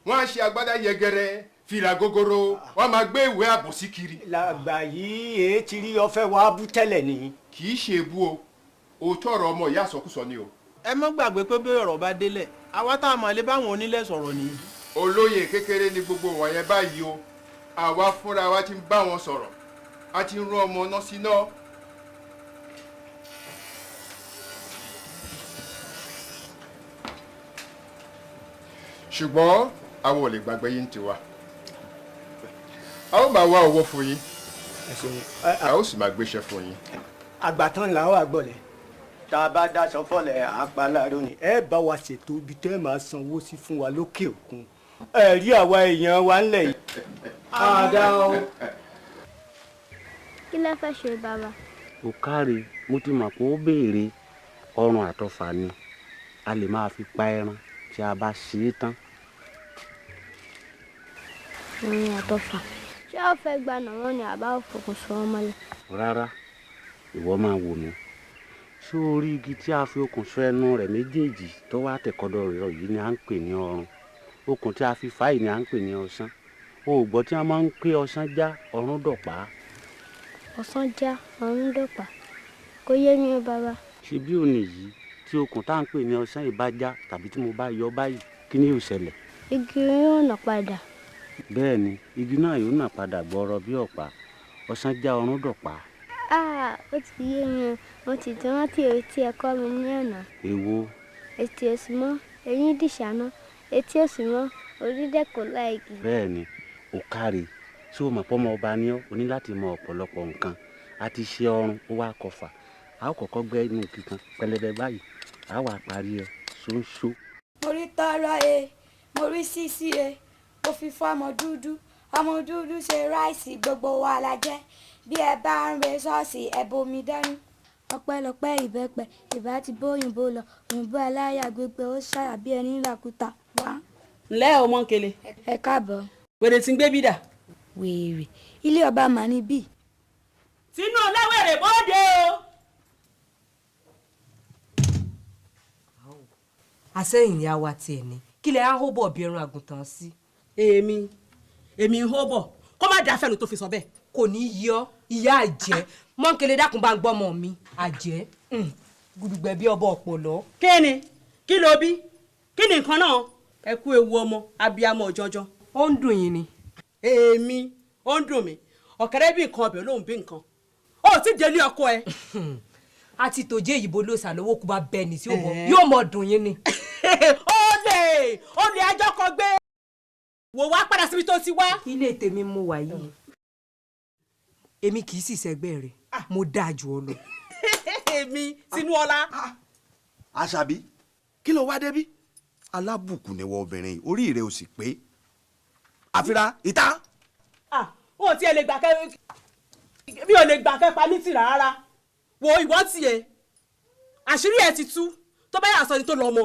Wọ́n á ṣe agbádá yẹgẹrẹ, fìlà gogoro, wọ́n á máa gbé ìwé àbòsí kiri. Làgbà yìí èé ti rí ọfẹ́ wa bú tẹ́lẹ̀ ni. Kì í ṣe ebú o, òótọ́ ọ̀rọ̀ ọmọ ìyá àsọkúsọ ni o. Ẹ má gbàgbé pé bí ọ̀rọ̀ bá délẹ̀, àwa tá a mọ̀ lé báwọn onílẹ̀ sọ̀rọ̀ nìyí. Olóyè kékeré ni gbogbo wọ̀nyẹn báyìí o, àwa fúnra wa ti ń bá wọn sọ̀rọ̀, a ti ń rán ọmọ náà síná. Ṣùgbọ́n àwọn ò lè gbàgbé yín tiwa, a ó máa wá owó fún yín, a ó sì máa gbéṣẹ́ fún yín. Àgbàtàn làwọn àgbọ̀lẹ̀ tá a bá daṣọ fọlẹ̀ àpàlárò ni ẹ bá wa ṣètò ibi tẹ́ ẹ máa sanwó sí fún wa lókè òkun. Ẹ rí àwa èèyàn wa ńlẹ̀ yìí. Àdá o. Kí lẹ fẹ́ ṣe bàbá? Ó káre, mo ti mọ̀ pé ó béèrè ọrùn àtọfà ni a lè máa fi pa ẹran tí a bá ṣe é tán. Ọrùn àtọfà, ṣé o fẹ́ gba nàwọn ni àbá òfòkùn sọ wọn mọ́lẹ̀? Rárá, ìwọ máa wò mí. Ṣé o rí igi tí a fi okùn so ẹnu rẹ̀ méjèèjì tó wá tẹ̀kọ́dọ̀ rẹ̀ yìí ni à ń pè ní ọrùn. Okùn tí a fi fà yìí ni à ń pè ní ọ̀sán. O ò gbọ́ tí wọ́n máa ń pé ọ̀sán já ọ̀run dọ̀pá. Ọ̀sán já ọ̀run dọ̀pá, kò yé mi o bàbá. Ṣé bí òní yìí tí okùn tá à ń pè ní ọ̀sán yìí bá já tàbí tí mo bá yọ báyìí, kí ni yóò ṣẹlẹ̀? Igi yóò nà padà. Bẹ́ẹ̀ ni, igi náà yóò nà padà gbọ́rọ̀ bí ọ̀pá. Ọ̀sán já ọ̀run dọ̀pá. Ah, ó ti yé mi o, mo ti tún rántí èyí tí ẹ kọ́ mi ní àná. Èwo? Etí òsì mọ́, eyín dìṣàná, etí òsì mọ́, orí dẹ̀ kò láìkí. Bẹ́ẹ̀ ni, ó káre. Tí o mọ̀ pọ́ ọmọ ọba ni ọ́, o ní láti mọ ọ̀pọ̀lọpọ̀ nǹkan. A ti ṣe ọrùn ó wá kọfà. A ó kọ́kọ́ gbẹ́ inú kíkan pẹlẹbẹ báyìí. A wà parí ẹ ṣóńṣó. Mo rí tọrọ e, mo rí sísí e, mo fi fún ọmọ dúdú. Ọmọ dúdú ṣe ráìsì gbogbo wa la jẹ. Bí ẹ bá ń re ṣọ́ọ̀ṣì ẹ bomi dání. Ọpẹ́lọpẹ́ ìbẹ́pẹ, ìbá ti bóyìnbó lọ, òyìnbó aláya gbígbẹ ó ṣàyà bí ẹni làkúta wá. Ǹlẹ́ o Mọ́ńkele. Ẹ káàbọ̀. Wèrè tí ń gbé bídà. Wèrè ilé ọba mà ní bí. Tinú ọláwèrè bóde o. Àsẹ́yìn ni àwa tiẹ̀ ní kí lẹ á hó bọ̀ bí ẹran àgùntàn sí. Èmi ń hó bọ̀ kó má dáa fẹ́nu tó fi sọ bẹ́ẹ̀. Kò ní í yọ ìyá àjẹ́ Mọ́ńkele dákun bá ń gbọ́mọ mi àjẹ́ gudugbẹ̀ bí ọbọ̀ ọ̀pọ̀lọ́. Kí ni kí ló bí kí ni nǹkan náà ẹ kú ewu ọmọ abiyamọ ọjọjọ. Ó ń dùn yín ni. Èmi ó ń dùn mí ọ̀kẹ́rẹ́ bí nǹkan ọbẹ̀ lóun bí nǹkan ó ti délé ọkọ ẹ. Àti tòjé ìyìnbó ló ṣàlówó kú bá bẹ́ẹ̀ ní tí ó bọ̀ yóò mọ̀ dùn yín ni. Ó lè ajọ́ kan gbé wò wá padà síbi tó ti wá. Ilé tèmi mo wà yìí èmi kì í sì ṣẹgbẹ́ rẹ̀ mo dáa jù ọ lọ. Èmi Tinúọlá. Àṣàbí kí ló wá débí alábùkù ni wọ obìnrin orí rẹ ò sì pé àfira ìta. Wọn ò tiẹ̀ lè gbà kẹ́ mi ò lè gbà kẹ́ pa mí tì rárá wo ìwọ tiẹ̀ àṣírí ẹ ti tú tó bá yà sọ ni tó lọ mọ.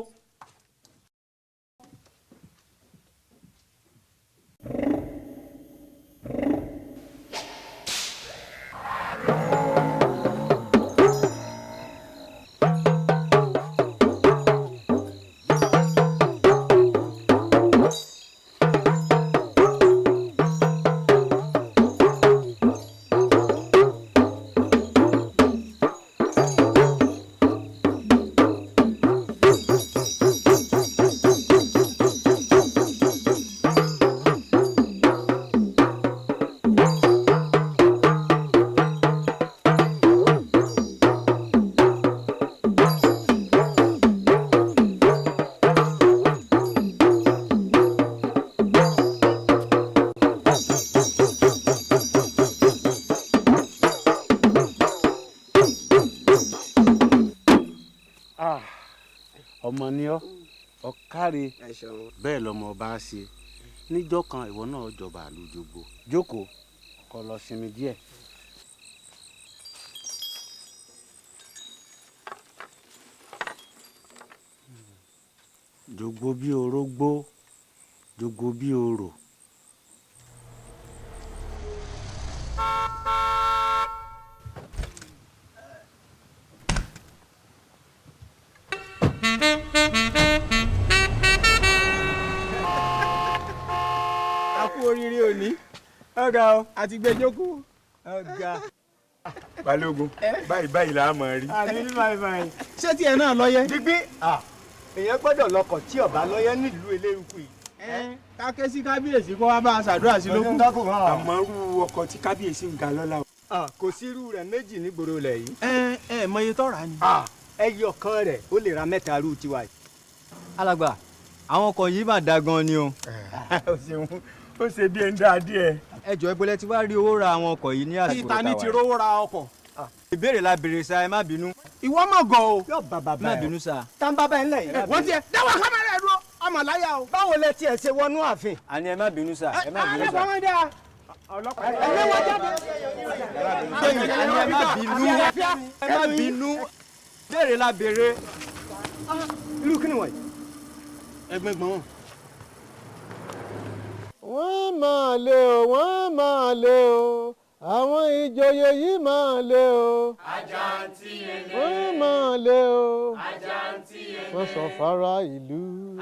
Ọmọ ni ọ ọkáre bẹ́ẹ̀ lọmọ ọba ṣe níjọ́ kan ìwọ náà jọba àlùjọgbò jókòó kó lọ sinmi díẹ̀. Jogbo bí orógbó jogbo bí orò. Oríire òní ọ̀gá o àti gbẹjọkú ọ̀gá. Balógun báyìí báyìí là á mọ̀ rí. Àmì ní báyìí báyìí. Ṣé tiẹ̀ náà lọ́yẹ́. Gbígbé èèyàn gbọ́dọ̀ lọkọ̀ tí ọba lọ́yẹ́ nílùú eléruku yìí. Ká ké sí kábíyèsí kó wá bá a ṣàdúrà sí lókun. Àmọ́ irú ọkọ̀ tí kábíyèsí ń ga lọ́la o. Kò sí irú rẹ̀ méjì nígboro ilẹ̀ yìí. Ẹ mọ iye tọ́ra ni. Ẹyọ kan rẹ̀ ó lè ra mẹ́ta irú tiwa yìí. Alàgbà àwọn ọkọ̀ yìí mà dáa gan ni o. O ṣeun ó ṣe bí ẹni dáa díẹ̀. Ẹ jọ̀ọ́ ibo lẹ ti wá rí owó ra àwọn ọkọ̀ yìí ní àsìkò Títa ní ti rówó ra ọkọ̀. Ìbéèrè la béèrè sa ẹ má bínú. Ìwọ mọ̀ gan o. Yóò bá bàbá ẹ. Má bínú sa. Tá n bá bá ẹ ńlẹ̀ yìí. Wọ́n tiẹ̀ dáwọ́ kámẹ́rà ẹ̀ dúró ọmọ láyà o. Báwo lẹ tiẹ̀ ṣe wọnú ààfin. Àní ẹ má bínú sa ẹ má bínú sa. Ọlọ́pàá wọn dáa. Ẹ lé wọn jáde. Àní ẹ má bínú ẹ má bínú. Ìbéèrè la béèrè. Irú kí ni wọ̀nyí? Ẹgbẹ́gbọ́n wọn. Wọ́n máa lé o wọ́n máa lé o àwọn ìjòyè yìí máa lé o. Àjàǹtí ele. Wọ́n máa lé o. Àjàǹtí ele. Wọ́n sọ fara ìlú.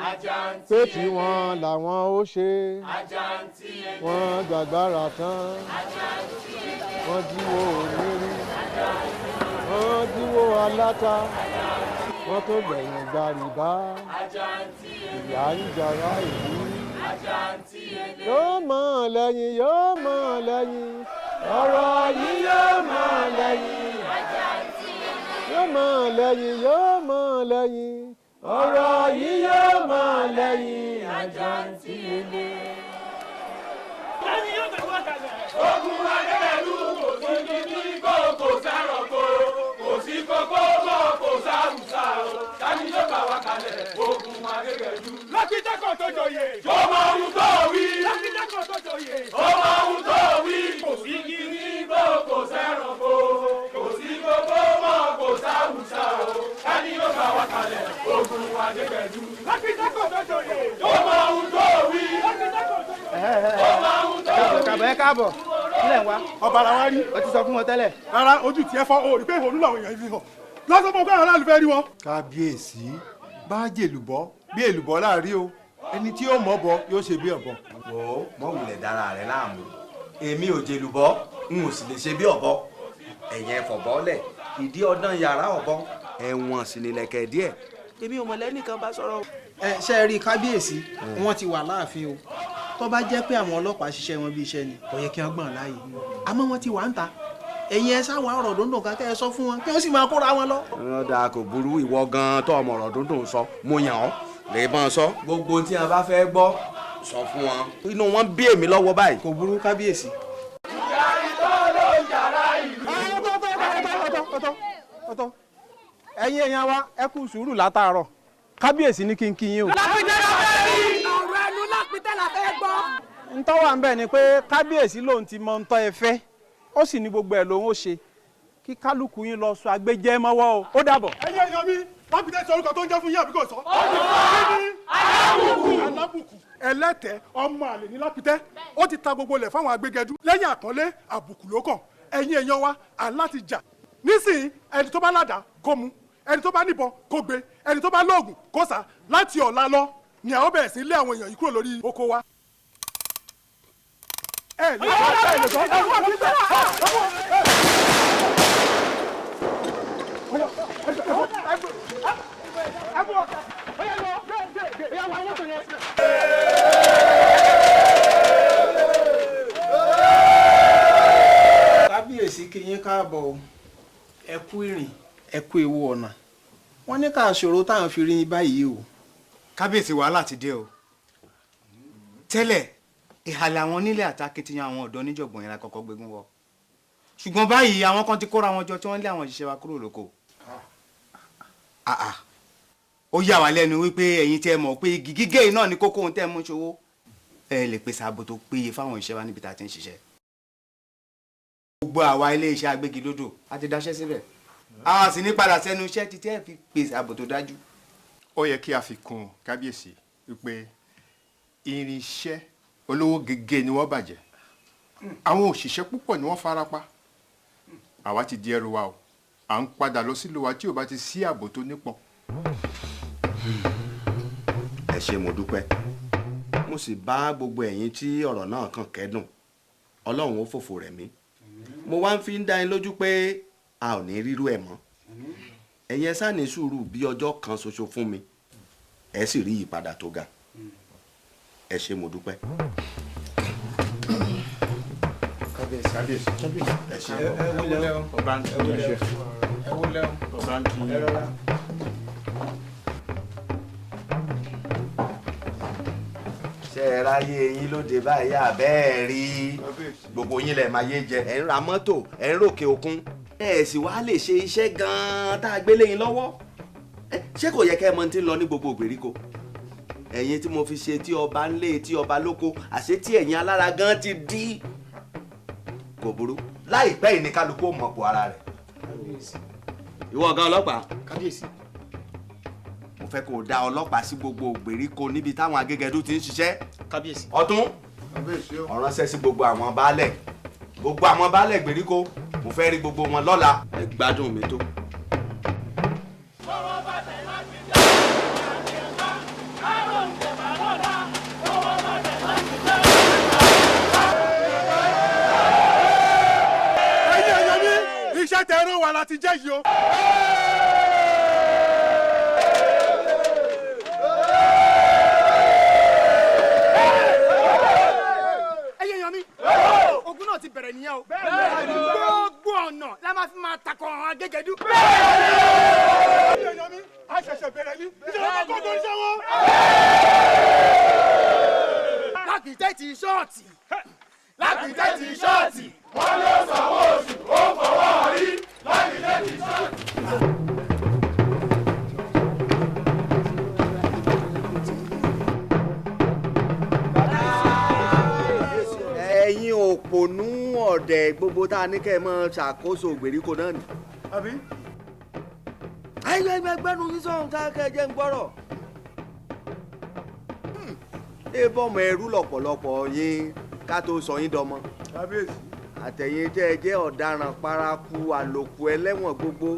Àjàǹtí pé ele. tiwọn làwọn ó ṣe. Àjàǹtí ele. Wọ́n gbàgbára tán. Àjàǹtí ele. Wọ́n jíwó onírí. Wọ́n jíwó aláta. Wọ́n tó gbẹ̀yìn gba rìbá. Àjàǹtí ele. Ìyà ń jara ìlú. Àjàǹtí ele. Yóò mọ̀ lẹ́yìn yóò mọ̀ lẹ́yìn ọ̀rọ̀ yìí yóò mọ̀ lẹ́yìn yóò mọ̀ lẹ́yìn yóò mọ̀ lẹ́yìn ọ̀rọ̀ yìí yóò mọ̀ lẹ́yìn. Àjàǹtí ele. káàbọ̀ kílẹ̀ ń wá. Ọba la wá rí. O ti sọ fún wọn tẹ́lẹ̀. Rárá, ojú tiẹ̀ fọ́, o rí pé òun làwọn èèyàn fi hàn. Lọ́sọ̀ fún ọgbà aráàlú fẹ́ rí wọn. Kábíyèsí, bá jèlùbọ́ bí èlùbọ́ láàrí o, ẹni tí yóò mọ̀ bọ yóò ṣe bí ọ̀bọ. Wò ó, mọ̀ wulẹ̀ dára rẹ̀ láàmú. Èmi ò jèlùbọ́, n ò sì lè ṣe bí ọ̀bọ. Ẹ̀yìn ẹ̀fọ̀ bọ́lẹ̀, ìdí ọdán yàrá ọ̀bọ. Ẹ̀wọ̀n sì nílẹ̀kẹ̀ díẹ̀. Èmi ò mọ̀ lẹ́nìkan bá sọ̀rọ̀. Ẹ ṣe rí kábíyèsí, wọ́n ti wà láàfin o. Tó bá jẹ́ pé àwọn ọlọ́pàá ṣiṣẹ́ wọn bí iṣẹ́ ni, kò yẹ kí wọ́n gbọ̀n láàyè. Àmọ́ wọ́n ti wà ń ta. Ẹ̀yin ẹ sáwọn ọ̀rọ̀ dúndùn kan kẹ́ ẹ sọ fún wọn kí wọ́n sì máa kóra wọn lọ. Ọ̀dà kò burú, ìwọ gan-an tó ọmọ ọ̀rọ̀ dúndùn sọ, mo yàn ọ́ lè bọ́n sọ. Gbogbo tí a bá fẹ́ gbọ́ sọ fún wọn. Inú wọn bí èmi lọ́wọ́ báyìí. Kò burú kábíyèsí. Ẹ̀yin èèyàn wa, ẹ kú sùúrù látàárọ̀. Kábíyèsí ní kí n kí yín o. Lápítẹ́ la fẹ́ rí. Ọ̀rọ̀ ẹnu lápítẹ́ la fẹ́ gbọ́. Ntọ́ wà ń bẹ̀ ni pé kábíyèsí lòun ti mọ ntọ́ ẹ fẹ́, ó sì ní gbogbo ẹ̀ lòun ó ṣe. Kí kálukú yín lọ sọ agbẹjẹ́ mọ́wọ́ o. Ó dàbọ̀. Ẹ̀yin èèyàn mi, lápítẹ́ sọ orúkọ tó ń jẹ́ fún yín àbí kò sọ. Alábùkù. Alábùkù. Ẹlẹ́tẹ̀ẹ́ ọmọ àlè ní lápítẹ́. Ó ti ta gbogbo ilẹ̀ fáwọn agbẹgẹdú. Lẹ́yìn àpọ́nlé, àbùkù ló kàn. Ẹ̀yin èèyàn wa, à ń láti jà. Nísìnyí, ẹni tó bá ládàá kó mu, ẹni tó bá níbọn kó gbé, ẹni tó bá lóògùn kó sá. Láti ọ̀la lọ ni àwọn bẹ̀rẹ̀ sí lé àwọn èèyàn yìí kúrò lórí oko wa. Ẹ lè sọ, ẹ lè sọ, ẹ lè sọ. Kábíyèsí kí yín káàbọ̀ o. Ẹ kú ìrìn, ẹ kú ewu ọ̀nà. Wọ́n ní ká ṣòro táwọn fi rí yín báyìí o. Kábíyèsí, wàhálà ti dé o. Tẹ́lẹ̀ ìhàlẹ̀ àwọn onílé àtakitiyan àwọn ọ̀dọ́ oníjọ̀gbọ̀n yẹn la kọ́kọ́ gbégun wọ. Ṣùgbọ́n báyìí àwọn kan ti kóra wọn jọ tí wọ́n lé àwọn òṣìṣẹ́ wa kúrò lóko. Ó yà wá lẹ́nu wípé ẹ̀yin tẹ́ mọ̀ pé igi gígé náà ni kókó ohun tẹ́ mú ṣòwò. Ẹ lè pèsè ààbò tó péye fáwọn òṣìṣẹ́ wa níbi tá a ti ń ṣiṣẹ́. Gbogbo àwa ilé-iṣẹ́ agbégilódò a ti dáṣẹ́ síbẹ̀. A sì ní padà sẹ́nu iṣẹ́ títí ẹ̀ fi pèsè ààbò tó dájú. Ó yẹ kí a fi kún un kábíyèsí wípé irinṣẹ́ olówó gègé ni wọ́n bàjẹ́. Àwọn òṣìṣẹ́ púpọ̀ ni wọ́n farapa. Àwa ti di ẹrù wa o. À ń padà lọ sílùú wa tí ò bá ti sí ààbò tó nípọn. Ẹ ṣé, mo dúpẹ́. Mo sì bá gbogbo ẹ̀yin tí ọ̀rọ̀ náà kàn kẹ́dùn. Ọlọ́run ó fòfò rẹ̀ mí. Mo wá ń fi ń dá yín lójú pé a ò ní rírú ẹ̀ mọ́. Ẹ̀yin ẹ ṣáà ní sùúrù bí ọjọ́ kan ṣoṣo fún mi. Ẹ sì rí ìyípadà tó ga. Ẹ ṣé, mo dúpẹ́. Kábíyèsí. Kábíyèsí. Ẹ ṣé. Ẹ wúlẹ̀ o. Ẹ wúlẹ̀ o. Ẹ rọra. Ṣé ẹ ráyé yín lóde báyìí àbẹ́ẹ̀ rí? Gbogbo yín lẹ̀ máa yé jẹ. Ẹ̀ ń ra mọ́tò, ẹ̀ ń ròkè òkun. Ẹ sì wá lè ṣe iṣẹ́ gan-an tá a gbé lé yín lọ́wọ́. Ṣé kò yẹ kẹ́ ẹ mọ tí ń lọ ní gbogbo ìgbèríko? Ẹ̀yin tí mo fi ṣe tí ọba ń lé tí ọba lóko, àṣé tí ẹ̀yin alára gan ti dí. Kò burú. Láìpẹ́ yìí ni kálukú ó mọ̀pọ̀ ara rẹ̀. Ìwọ ọ̀gá ọlọ́pàá. Kábíyèsí. Mo fẹ́ kó o dá ọlọ́pàá sí gbogbo ìgbèríko níbi táwọn agégẹdú ti ń ṣiṣẹ́. Kábíyèsí. Ọ̀tún. Ọ̀ránṣẹ́ sí gbogbo àwọn baálẹ̀. Gbogbo àwọn baálẹ̀ ìgbèríko. Mo fẹ́ rí gbogbo wọn lọ́la. Ẹ gbádùn mi tó. Ẹ̀yin èèyàn mi, iṣẹ́ tẹ ẹran wa la ti jẹ́ yìí o. Ẹ̀yin èèyàn mi, ogun náà ti bẹ̀rẹ̀ nìyẹn o. Gbogbo ọ̀nà la máa fi máa takọ̀ àwọn agégẹdú. Ẹ̀yin èèyàn mi, a ṣẹ̀ṣẹ̀ bẹ̀rẹ̀ ní. Ìjọba kọ́ tó ń ṣe wọ́n. Lápítẹ́ ti ṣọ́ọ̀tì. Lápítẹ́ ti ṣọ́ọ̀tì. Wọ́n ló sanwó oṣù, ó fọwọ́ rí. Lápítẹ́ ti ṣọ́ọ̀tì. Ẹ̀yin òpònú ọ̀dẹ̀ gbogbo tá a ní kẹ́ ẹ máa ṣàkóso ìgbèríko náà ni. Àbí? Ayé ẹgbẹ́nu sísọ̀hún tá a kẹ́ ẹ jẹ́ ń gbọ́rọ̀. Ebọ́mọ ẹrú lọ́pọ̀lọpọ̀ yín. Ká tó sọ yín dọmọ. Kábíyèsí. Àtẹ̀yìn tẹ́ ẹ jẹ́ ọ̀daràn paraku àlòkù ẹlẹ́wọ̀n gbogbo.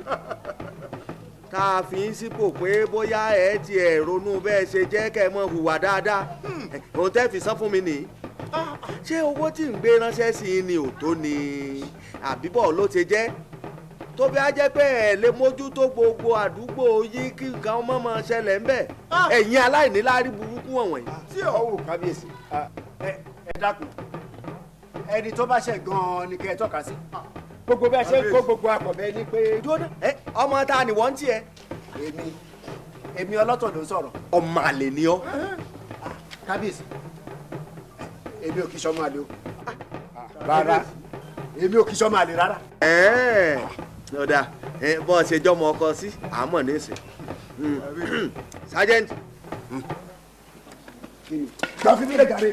Tá a fi ń sípò pé bóyá ẹ ti ẹ̀ ronú bẹ́ẹ̀ ṣe jẹ́ kẹ́ ẹ mọ̀ hùwà dáadáa. Òun tẹ́ fi san fún mi nìyí. Ṣé owó tí ń gbé ránṣẹ́ sí i ni ò tó ni àbíbọ̀ ló ti jẹ́? Tó bí á jẹ́ pé ẹ lè mójútó gbogbo àdúgbò yín kí nǹkan ọmọ máa ṣẹlẹ̀ ń bẹ̀. Ẹ̀yin aláìníláárí burúkú wọ̀nyí. Tí ò wò kábíyèsí, ẹ dákun, ẹni tó bá ṣẹ̀ gan-an ni kẹ́ ẹ tọ́ka sí. Gbogbo bí a ṣe ń kó gbogbo akọ̀bẹ ni pé. Ọmọ ta ni wọ́n ń tiẹ̀? Èmi ọlọ́tọ̀ ló ń sọ̀rọ̀. Ọmọ àlè ni ọ́. Kábíyèsí, èmi ò kì í ṣọmọ àlè o. Rárá, èmi ò kì í ṣọmọ àlè rárá. Ọ̀dà bọ́ ọ ṣe jọ́mọ ọkọ sí àmọ́ nísìn. Sergeant. Gbà fún mi lè gàrí.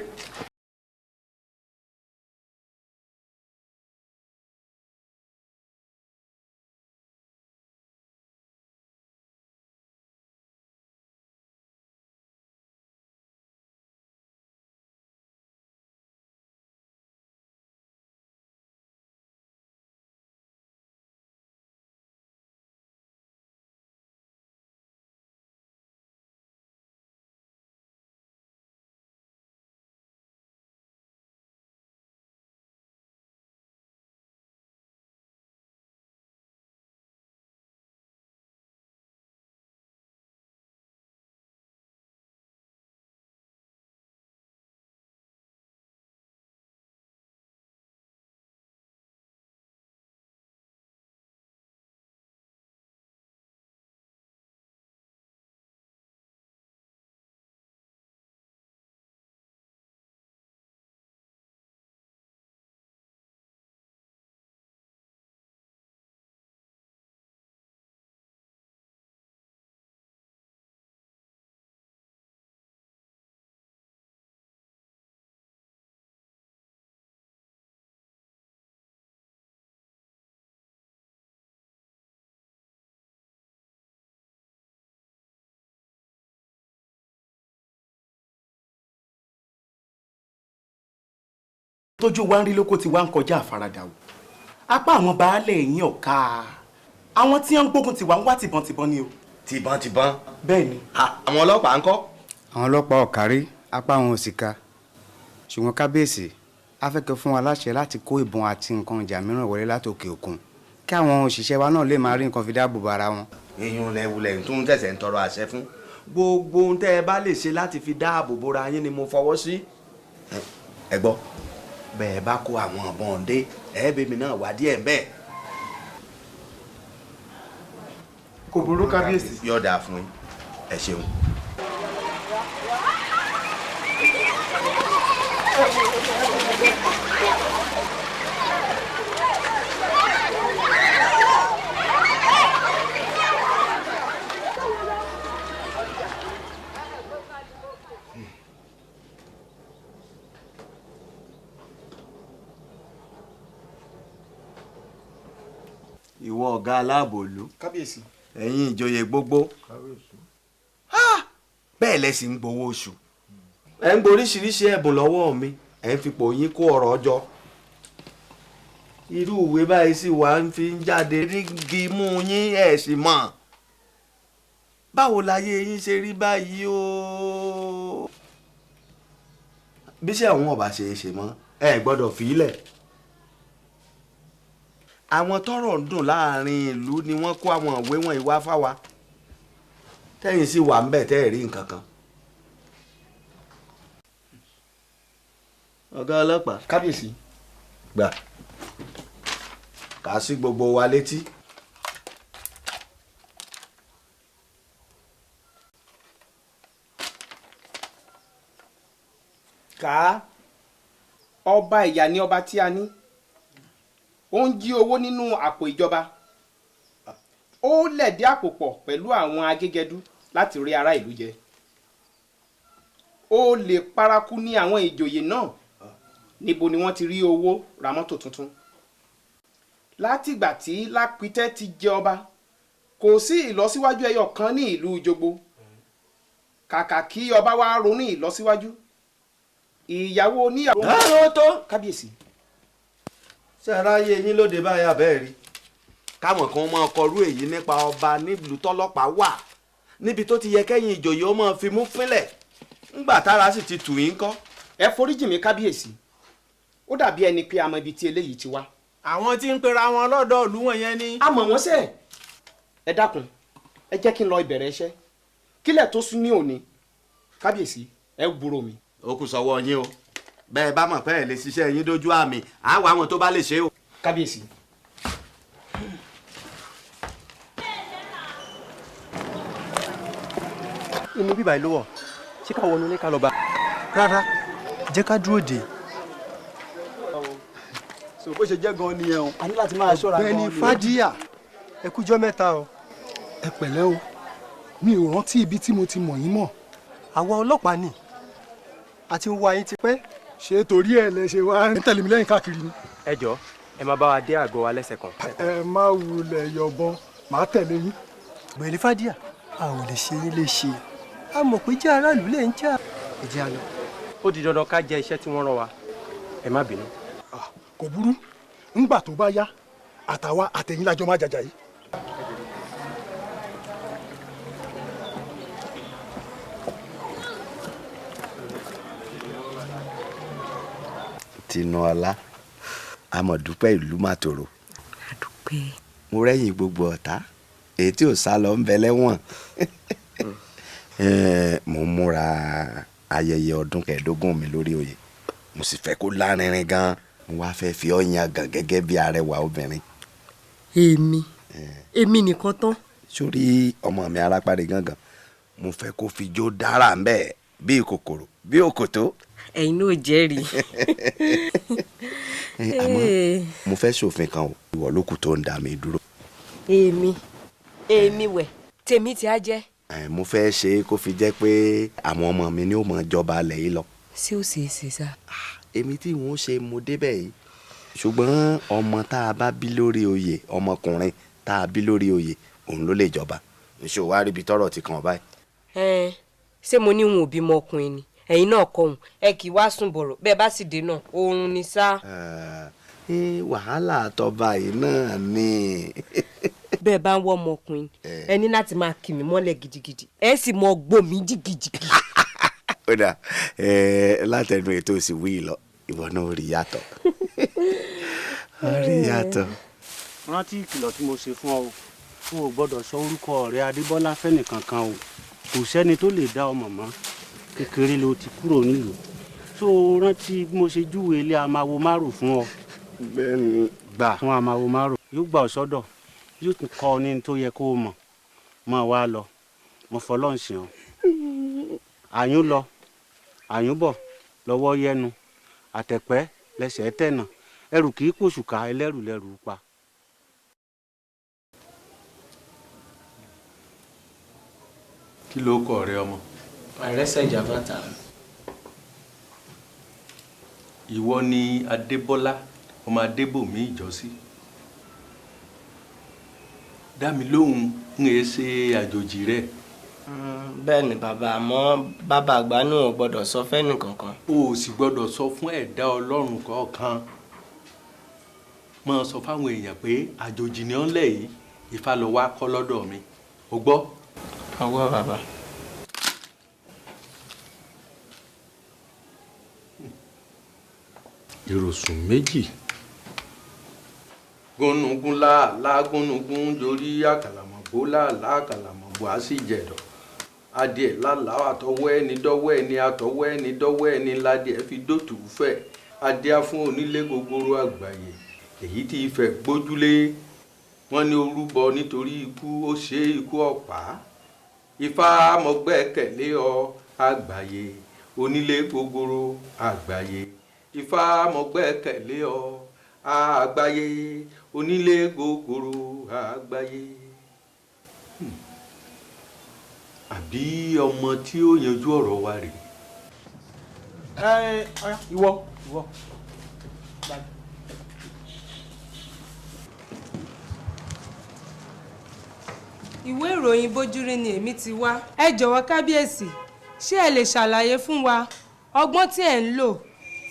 Tójú wa ń rí lóko tí wa ń kọjá àfaradà o. Apá àwọn baálé yín ọ̀ka àwọn tí wọ́n ń gbógun tiwa ń wá tìbọntìbọn ni o. Tìbọntìbọn. Bẹ́ẹ̀ ni. Àwọn ọlọ́pàá ń kọ́. Àwọn ọlọ́pàá ò kárí, apá wọn ò sì ka. Ṣùgbọ́n kábíyèsí, a fẹ́ kẹ́ fún wa láṣẹ láti kó ìbọn àti nǹkan ìjà mìíràn wọlé láti òkè òkun kí àwọn òṣìṣẹ́ wa náà lè máa rí nǹkan fi dáàbò bo ara wọn. Eyín lẹ́wulẹ̀ tó ń tẹ̀sẹ̀ ń tọrọ àṣẹ fún. Gbogbo ohun tẹ́ ẹ bá lè ṣe láti fi dáàbò bora yín ni mo fọwọ́ sí. Ẹ gbọ́, bẹ́ẹ̀ bá kó àwọn ọ̀bọ̀n dé, ẹ̀ẹ́bẹ̀mí náà wá díẹ̀ bẹ́ẹ̀. Kò burú kábíyèsí. Yóò dáa fún yín, ẹ ṣeun. Ìwọ ọ̀gá aláàbò ìlú. Kábíyèsí. Ẹ̀yin ìjòyè gbogbo. Bẹ́ẹ̀ lẹ sì ń gbowó oṣù. Ẹ ń gboríṣiríṣi ẹ̀bùn lọ́wọ́ mi. Ẹ ń fipò yín kó ọ̀rọ̀ jọ. Irú ìwé báyìí sì wá ń fi ń jáde rígi mú yín ẹ̀ sì mọ̀. Báwo láyé yín ṣe rí báyìí o? Bíṣẹ́ òun ọ̀bà ṣe é ṣe mọ́, ẹ gbọ́dọ̀ fi í lẹ̀. Àwọn tọ́rọ̀ ń dùn láàrin ìlú ni wọ́n kó àwọn ìwé wọn ìwá fáwa. Tẹ́yìn sì wà ńbẹ̀ tẹ́ ẹ̀ rí nǹkan kan. Ọ̀gá ọlọ́pàá. Kábíyèsí. Gbà kà á sí gbogbo wa létí. Ká ọba ìyà ni ọba tí a ní. Ó ń jí owó nínú àpò ìjọba. Ó lẹ̀dí àpò pọ̀ pẹ̀lú àwọn agégẹdú láti rí ará ìlú jẹ. Ó lè paraku ní àwọn ìjòyè náà. Níbo ni wọ́n ti rí owó ra mọ́tò tuntun? Látìgbà tí Lápítẹ́ ti jẹ ọba, kò sí ìlọsíwájú ẹyọ kan ní ìlú Ìjogbo. Kàkà kí ọba wá ronú ìlọsíwájú, Ìyàwó oníyàwó. Ẹ tó. Kábíyèsí. Ṣé ẹ ráyè yín lóde báyà bẹ́ẹ̀ rí? Káwọn kan máa kọrú èyí nípa ọba nílùú tọ́lọ́pàá wà níbi tó ti yẹ kẹ́yìn ìjòyè ó máa fi mú fínlẹ̀ ńgbà tára sì ti tù yín kọ́. Ẹ foríjì mi kábíyèsí, ó dàbí ẹni pé a mọ ibi tí eléyìí ti wá. Àwọn tí ń pera wọn lọ́dọ̀ ìlú wọn yẹn ni. A mọ̀ wọ́n sẹ́. Ẹ dákun, ẹ jẹ́ kí n lọ ìbẹ̀rẹ̀ iṣẹ́ kílẹ̀ tó sún ní òní. Kábíyèsí, ẹ gbúrò mi. Ó kù sọ́wọ́ yín o, bẹ́ẹ̀ bá mọ̀ pé ẹ lè ṣiṣẹ́ yín dójú àmì, àá wá àwọn tó bá lè ṣe o. Kábíyèsí. Inú bíbá ìlú wọ̀, ṣé ká wọnú ní ká lọ bá. Rárá, jẹ́ ká dúró dè. So bó ṣe jẹ́ gan-an nìyẹn o. A ní láti máa ṣọ́ra gan-an ni. Ọ̀gbẹ́ni Fádíyà, ẹ kújọ́ mẹ́ta o. Ẹ pẹ̀lẹ́ o, mi ò rántí ibi tí mo ti mọ̀ yín mọ̀. Àwa ọlọ́pàá ni, a ti ń wá yín tipẹ́. Ṣé torí ẹ lẹ ṣe wá ń tẹ̀lé mi lẹ́yìn káàkiri ni? Ẹ jọ̀ọ́, ẹ máa bá wa dé àgọ́ wa lẹ́sẹ̀ kan. Ẹ má wulẹ̀ yọ̀bọ̀n, màá tẹ̀lé yín. Ọ̀gbẹ́ni Fádíyà, a ò lè ṣe yín léṣe, a mọ̀ pé jẹ́ aráàlú lè ń jà. Ẹ jẹ́ a lọ. Ó di dandan ká jẹ iṣẹ́ tí wọ́n rán wa, ẹ má bínú. Kò burú, ńgbà tó bá yá àtàwa àtẹ̀yìn lájọ má jàjà yìí. Tinúọlá, amọ̀dúpẹ́ ìlú màtòrò. Àdúpẹ́. Mo rẹ́yìn gbogbo ọ̀tá èyí tí ò sá lọ ń bẹ lẹ́wọ̀n. Mo ń múra ayẹyẹ ọdún 15 mi lórí oyè, mo sì fẹ́ kó lárinrin gan. Mo wá fẹ́ fi ọ́ yangàn gẹ́gẹ́ bí arẹwà obìnrin. Èmi nìkan tán. Sórí ọmọ mi arápáre gángan, mo fẹ́ kó fi jó dára ń bẹ̀ bí kòkòrò bí òkòtó. Ẹ̀yin náà jẹ́rìí. Àmọ́ mo fẹ́ ṣòfin kan o, ìwọ ló kù tó ń dá mi dúró. Èmi wẹ̀ tèmi tí a jẹ́. Mo fẹ́ ṣe é kó fi jẹ́ pé àwọn ọmọ mi ni ó mọ̀ jọba alẹ̀ yìí lọ. Ṣé ó ṣeé ṣe sá? Èmi tí wọ́n ṣe mo débẹ̀ yìí, ṣùgbọ́n ọmọ tá a bá bí lórí oyè, ọmọkùnrin tá a bí lórí oyè, òun ló lè jọba. Nṣó wá ríbi tọ́rọ̀ ti kàn báyìí. Ṣé mo ní òun ò bímọ ọkùnrin ni? Ẹ̀yin náà kọ òun, ẹ kì í wá sùn bọ̀rọ̀, bẹ́ẹ̀ bá sì dé náà oorun ni sá. Wàhálà àtọba yìí náà ni. Bẹ́ẹ̀ bá ń wọ́ ọmọkùnrin, ẹ ní láti máa kì mí mọ́lẹ̀ gidigidi, ẹ sì mọ gbò mí jìgìjìgì. Ó dà, látẹnu ètò òsì wí lọ, ìwọ náà rí yàtọ̀. Rí yàtọ̀. Rántí ìkìlọ̀ tí mo ṣe fún ọ, o ò gbọ́dọ̀ sọ orúkọ ọ̀rẹ́ Adébọ́lá fẹ́nìkankan o, kò sẹ́ni tó lè dá ọmọ mọ́, kékeré ló ti kúrò nílùú. Tó o rántí bí mo ṣe júwe ilé amáwo márùn fún ọ. Bẹ́ẹ̀ni. Gbà fún amáwo márùn, yóò gbà ọ sọ́dọ̀, yóò tún kọ́ ọ ní tó yẹ kó o mọ̀. Mọ̀ wá lọ, mo fọlọ́ ń sìn ọ́. Àyún lọ, àyún bọ̀, lọ́wọ́ yẹnu, àtẹ̀pẹ́ lẹ́sẹ̀ tẹ̀nà, ẹrù kì í pòṣùkà, ẹlẹ́rù lẹ́rù pa. Kí ló kọ rẹ ọmọ? Àrẹsẹ̀ jàbátà. Ìwọ ni Adébọ́lá ọmọ Adébòmí ìjọsí. Dá mi lóhùn, ń è ṣe àjòjì rẹ. Bẹ́ẹ̀ ni bàbá, àmọ́ bàbá àgbà náà ò gbọ́dọ̀ sọ fẹ́nì kankan. O ò sì gbọ́dọ̀ sọ fún ẹ̀dá Ọlọ́run kọ̀ọ̀kan. Máa sọ fáwọn èèyàn pé àjòjì ni ọ́ ń lẹ̀ yìí, Ifá lọ wá kọ́ lọ́dọ̀ mi. O gbọ́? Ọwọ́ bàbá. Ìrọ̀sùn méjì. Gúnugún láàlá gúnugún yorí àkàlàmọ̀gbó láàlá àkàlàmọ̀gbó á sì jẹ̀dọ̀. Adìẹ lálàá àtọwọ́ ẹni dọ́wọ́ ẹni àtọwọ́ ẹni dọ́wọ́ ẹni ládìẹ fi dòtú fẹ̀. Adìẹ fún onílé gogoro àgbáyé èyí tí ìfẹ́ gbójúlé. Wọ́n ní orúbọ nítorí ikú ó ṣe ikú ọ̀pá. Ifá mọ̀gbẹ́kẹ̀lé ọ àgbáyé onílé gogoro àgbáyé. Ifá mọ̀gbẹ́kẹ̀lé ọ àgbáyé onílé gogoro àgbáyé. Àbí ọmọ tí ó yanjú ọ̀rọ̀ wa rèé. Ẹ ìwọ ìwọ. Ìwé ìròyìn Bójúrí ni èmi ti wá. Ẹ jọ̀wọ́ kábíyèsí, ṣé ẹ lè ṣàlàyé fún wa Ọgbọ́n tí ẹ̀ ń lò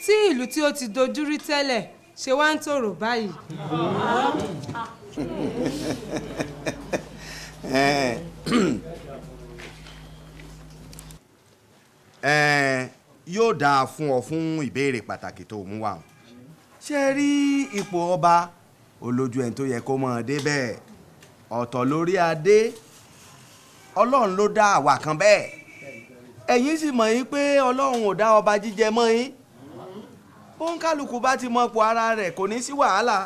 tí ìlú tí ó ti dojúrí tẹ́lẹ̀ ṣe wá ń tòrò báyìí. Yóò dáa fún ọ fún ìbéèrè pàtàkì tó mú wá. Ṣé rí ipò ọba olójú ẹni tó yẹ kó mọ̀ ọ́ débẹ̀ ọ̀tọ̀ lórí adé, Ọlọ́run ló dá àwa kan bẹ́ẹ̀. Ẹ̀yin sì mọ̀ yín pé Ọlọ́run ò dá ọba jíjẹ mọ́ yín. Bóńkálukú bá ti mọ̀pọ̀ ara rẹ̀ kò ní sí wàhálà.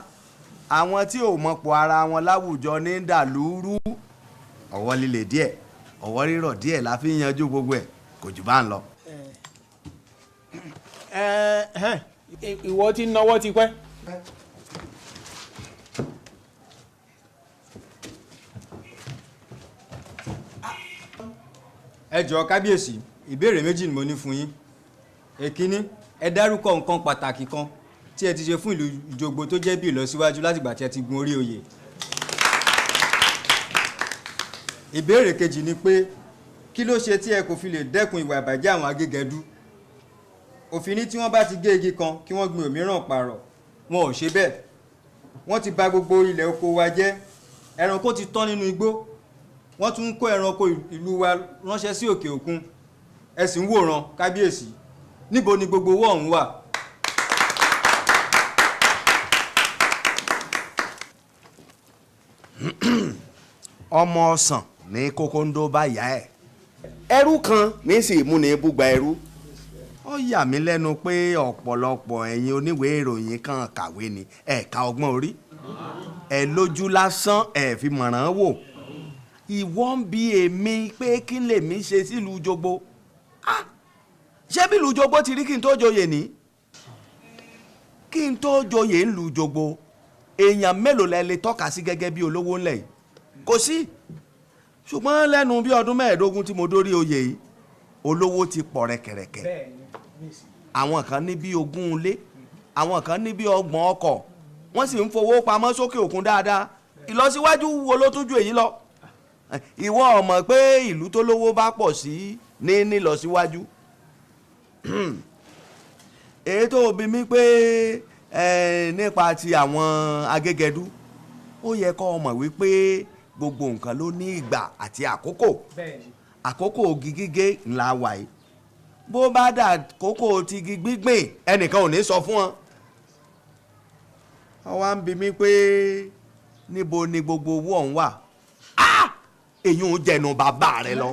Àwọn tí ò mọ̀pọ̀ ara wọn láwùjọ ní dàlúrú. Ọwọ́ líle díẹ̀, ọwọ́ rírọ̀ díẹ̀ la fi ń yanjú gbogbo ẹ̀, kò jù bá ń lọ. Ìwọ ti náwó ti pẹ́. Ẹ jọ̀ọ́ kábíyèsí, ìbéèrè méjì ni mo ní fún yín. Èkíní, ẹ dárúkọ nǹkan pàtàkì kan tí ẹ ti ṣe fún ìlú Ìjògbò tó jẹ́ bí ìlọsíwájú látìgbà tí ẹ ti gun orí oyè. Ìbéèrè kejì ni pé kí ló ṣe tí ẹ kò fi lè dẹ́kun ìwà ìbàjẹ́ àwọn agégẹdú? Òfin ní tí wọ́n bá ti gé igi kan kí wọ́n gbin òmíràn pààrọ̀, wọn ò ṣe bẹ́ẹ̀. Wọ́n ti bà gbogbo ilẹ̀ oko wa jẹ́, ẹranko ti tán nínú igbó, wọ́n tún ń kó ẹranko ìlú wa ránṣẹ́ sí òkè òkun. Ẹ sì ń wòran kábíyèsí, níbo ni gbogbo owó ọ̀hún wà? Ọmọ ọsàn ní kókóńdó bá yá ẹ, ẹrú kan ní sì mú ní búgba ẹrú. Ó yà mí lẹ́nu pé ọ̀pọ̀lọpọ̀ ẹ̀yin oníwèé ìròyìn kan kàwé ni ẹ̀ka ọgbọ́n orí ẹ̀ lójú lásán ẹ̀ fi mọ̀ràn wò. Ìwọ ń bi èmi pé kí lèmi ṣe sílùú Jogbo? Ṣé bí ìlú Jogbo ti rí kí n tó joyè ní? Kí n tó joyè ńlùú Jogbo, èèyàn mélòó lẹ lè tọ́ka sí gẹ́gẹ́ bí olówó ńlẹ̀ yìí? Kò sí. Ṣùgbọ́n lẹ́nu bí ọdún 25 tí mo dórí oyè yìí, olówó ti pọ̀ rẹ̀kẹ̀rẹ̀kẹ̀. Àwọn kan ní bí 20 ilé, àwọn kan ní bí 30 ọkọ̀, wọ́n sì ń fowó pamọ́ sókè òkun dáadáa. Ìlọsíwájú wo ló tún ju èyí lọ? Ìwọ ò mọ̀ pé ìlú tó lówó bá pọ̀ sí ní nílọsíwájú. Èyí tó bi mí pé nípa ti àwọn agégẹdú, ó yẹ kó o mọ̀ wípé gbogbo nǹkan ló ní ìgbà àti àkókò. Àkókò igi gígé ńlá wà yìí. Bó bá dà kókó ti igi gbígbìn, ẹnìkan ò ní sọ fún wọn. Wọ́n wá ń bi mí pé níbo ni gbogbo owó ọ̀hún wà? Èyí ń jẹnu bàbá rẹ lọ.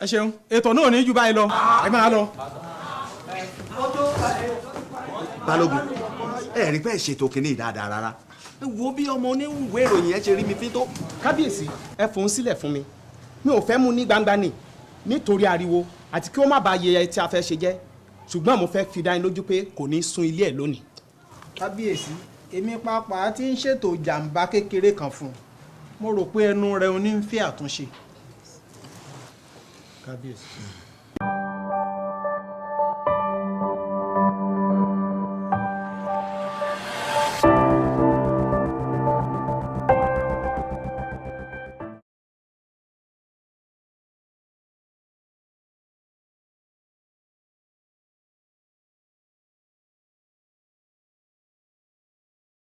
Ẹ ṣeun, ètò náà ní jù báyìí lọ, ẹ máa lọ. Balógun, ẹ rí pé ṣètò kìíní dáadáa rárá. Wo bí ọmọ oníwèé ìròyìn ẹ ṣe rí mi fín tó. Kábíyèsí, ẹ fòun sílẹ̀ fún mi. Mi ò fẹ́ mú ní gbangba ni nítorí ariwo àti kí ó má bàa yẹ tí a fẹ́ ṣe jẹ́. Ṣùgbọ́n mo fẹ́ fi dá yín lójú pé kò ní sun ilé ẹ̀ lónìí. Kábíyèsí, èmi pàápàá ti ń ṣètò jàǹbá kékeré kan fún un. Mo rò pé ẹnu rẹ̀ ò ní ń fẹ́ àtúnṣe. Kábíyèsí.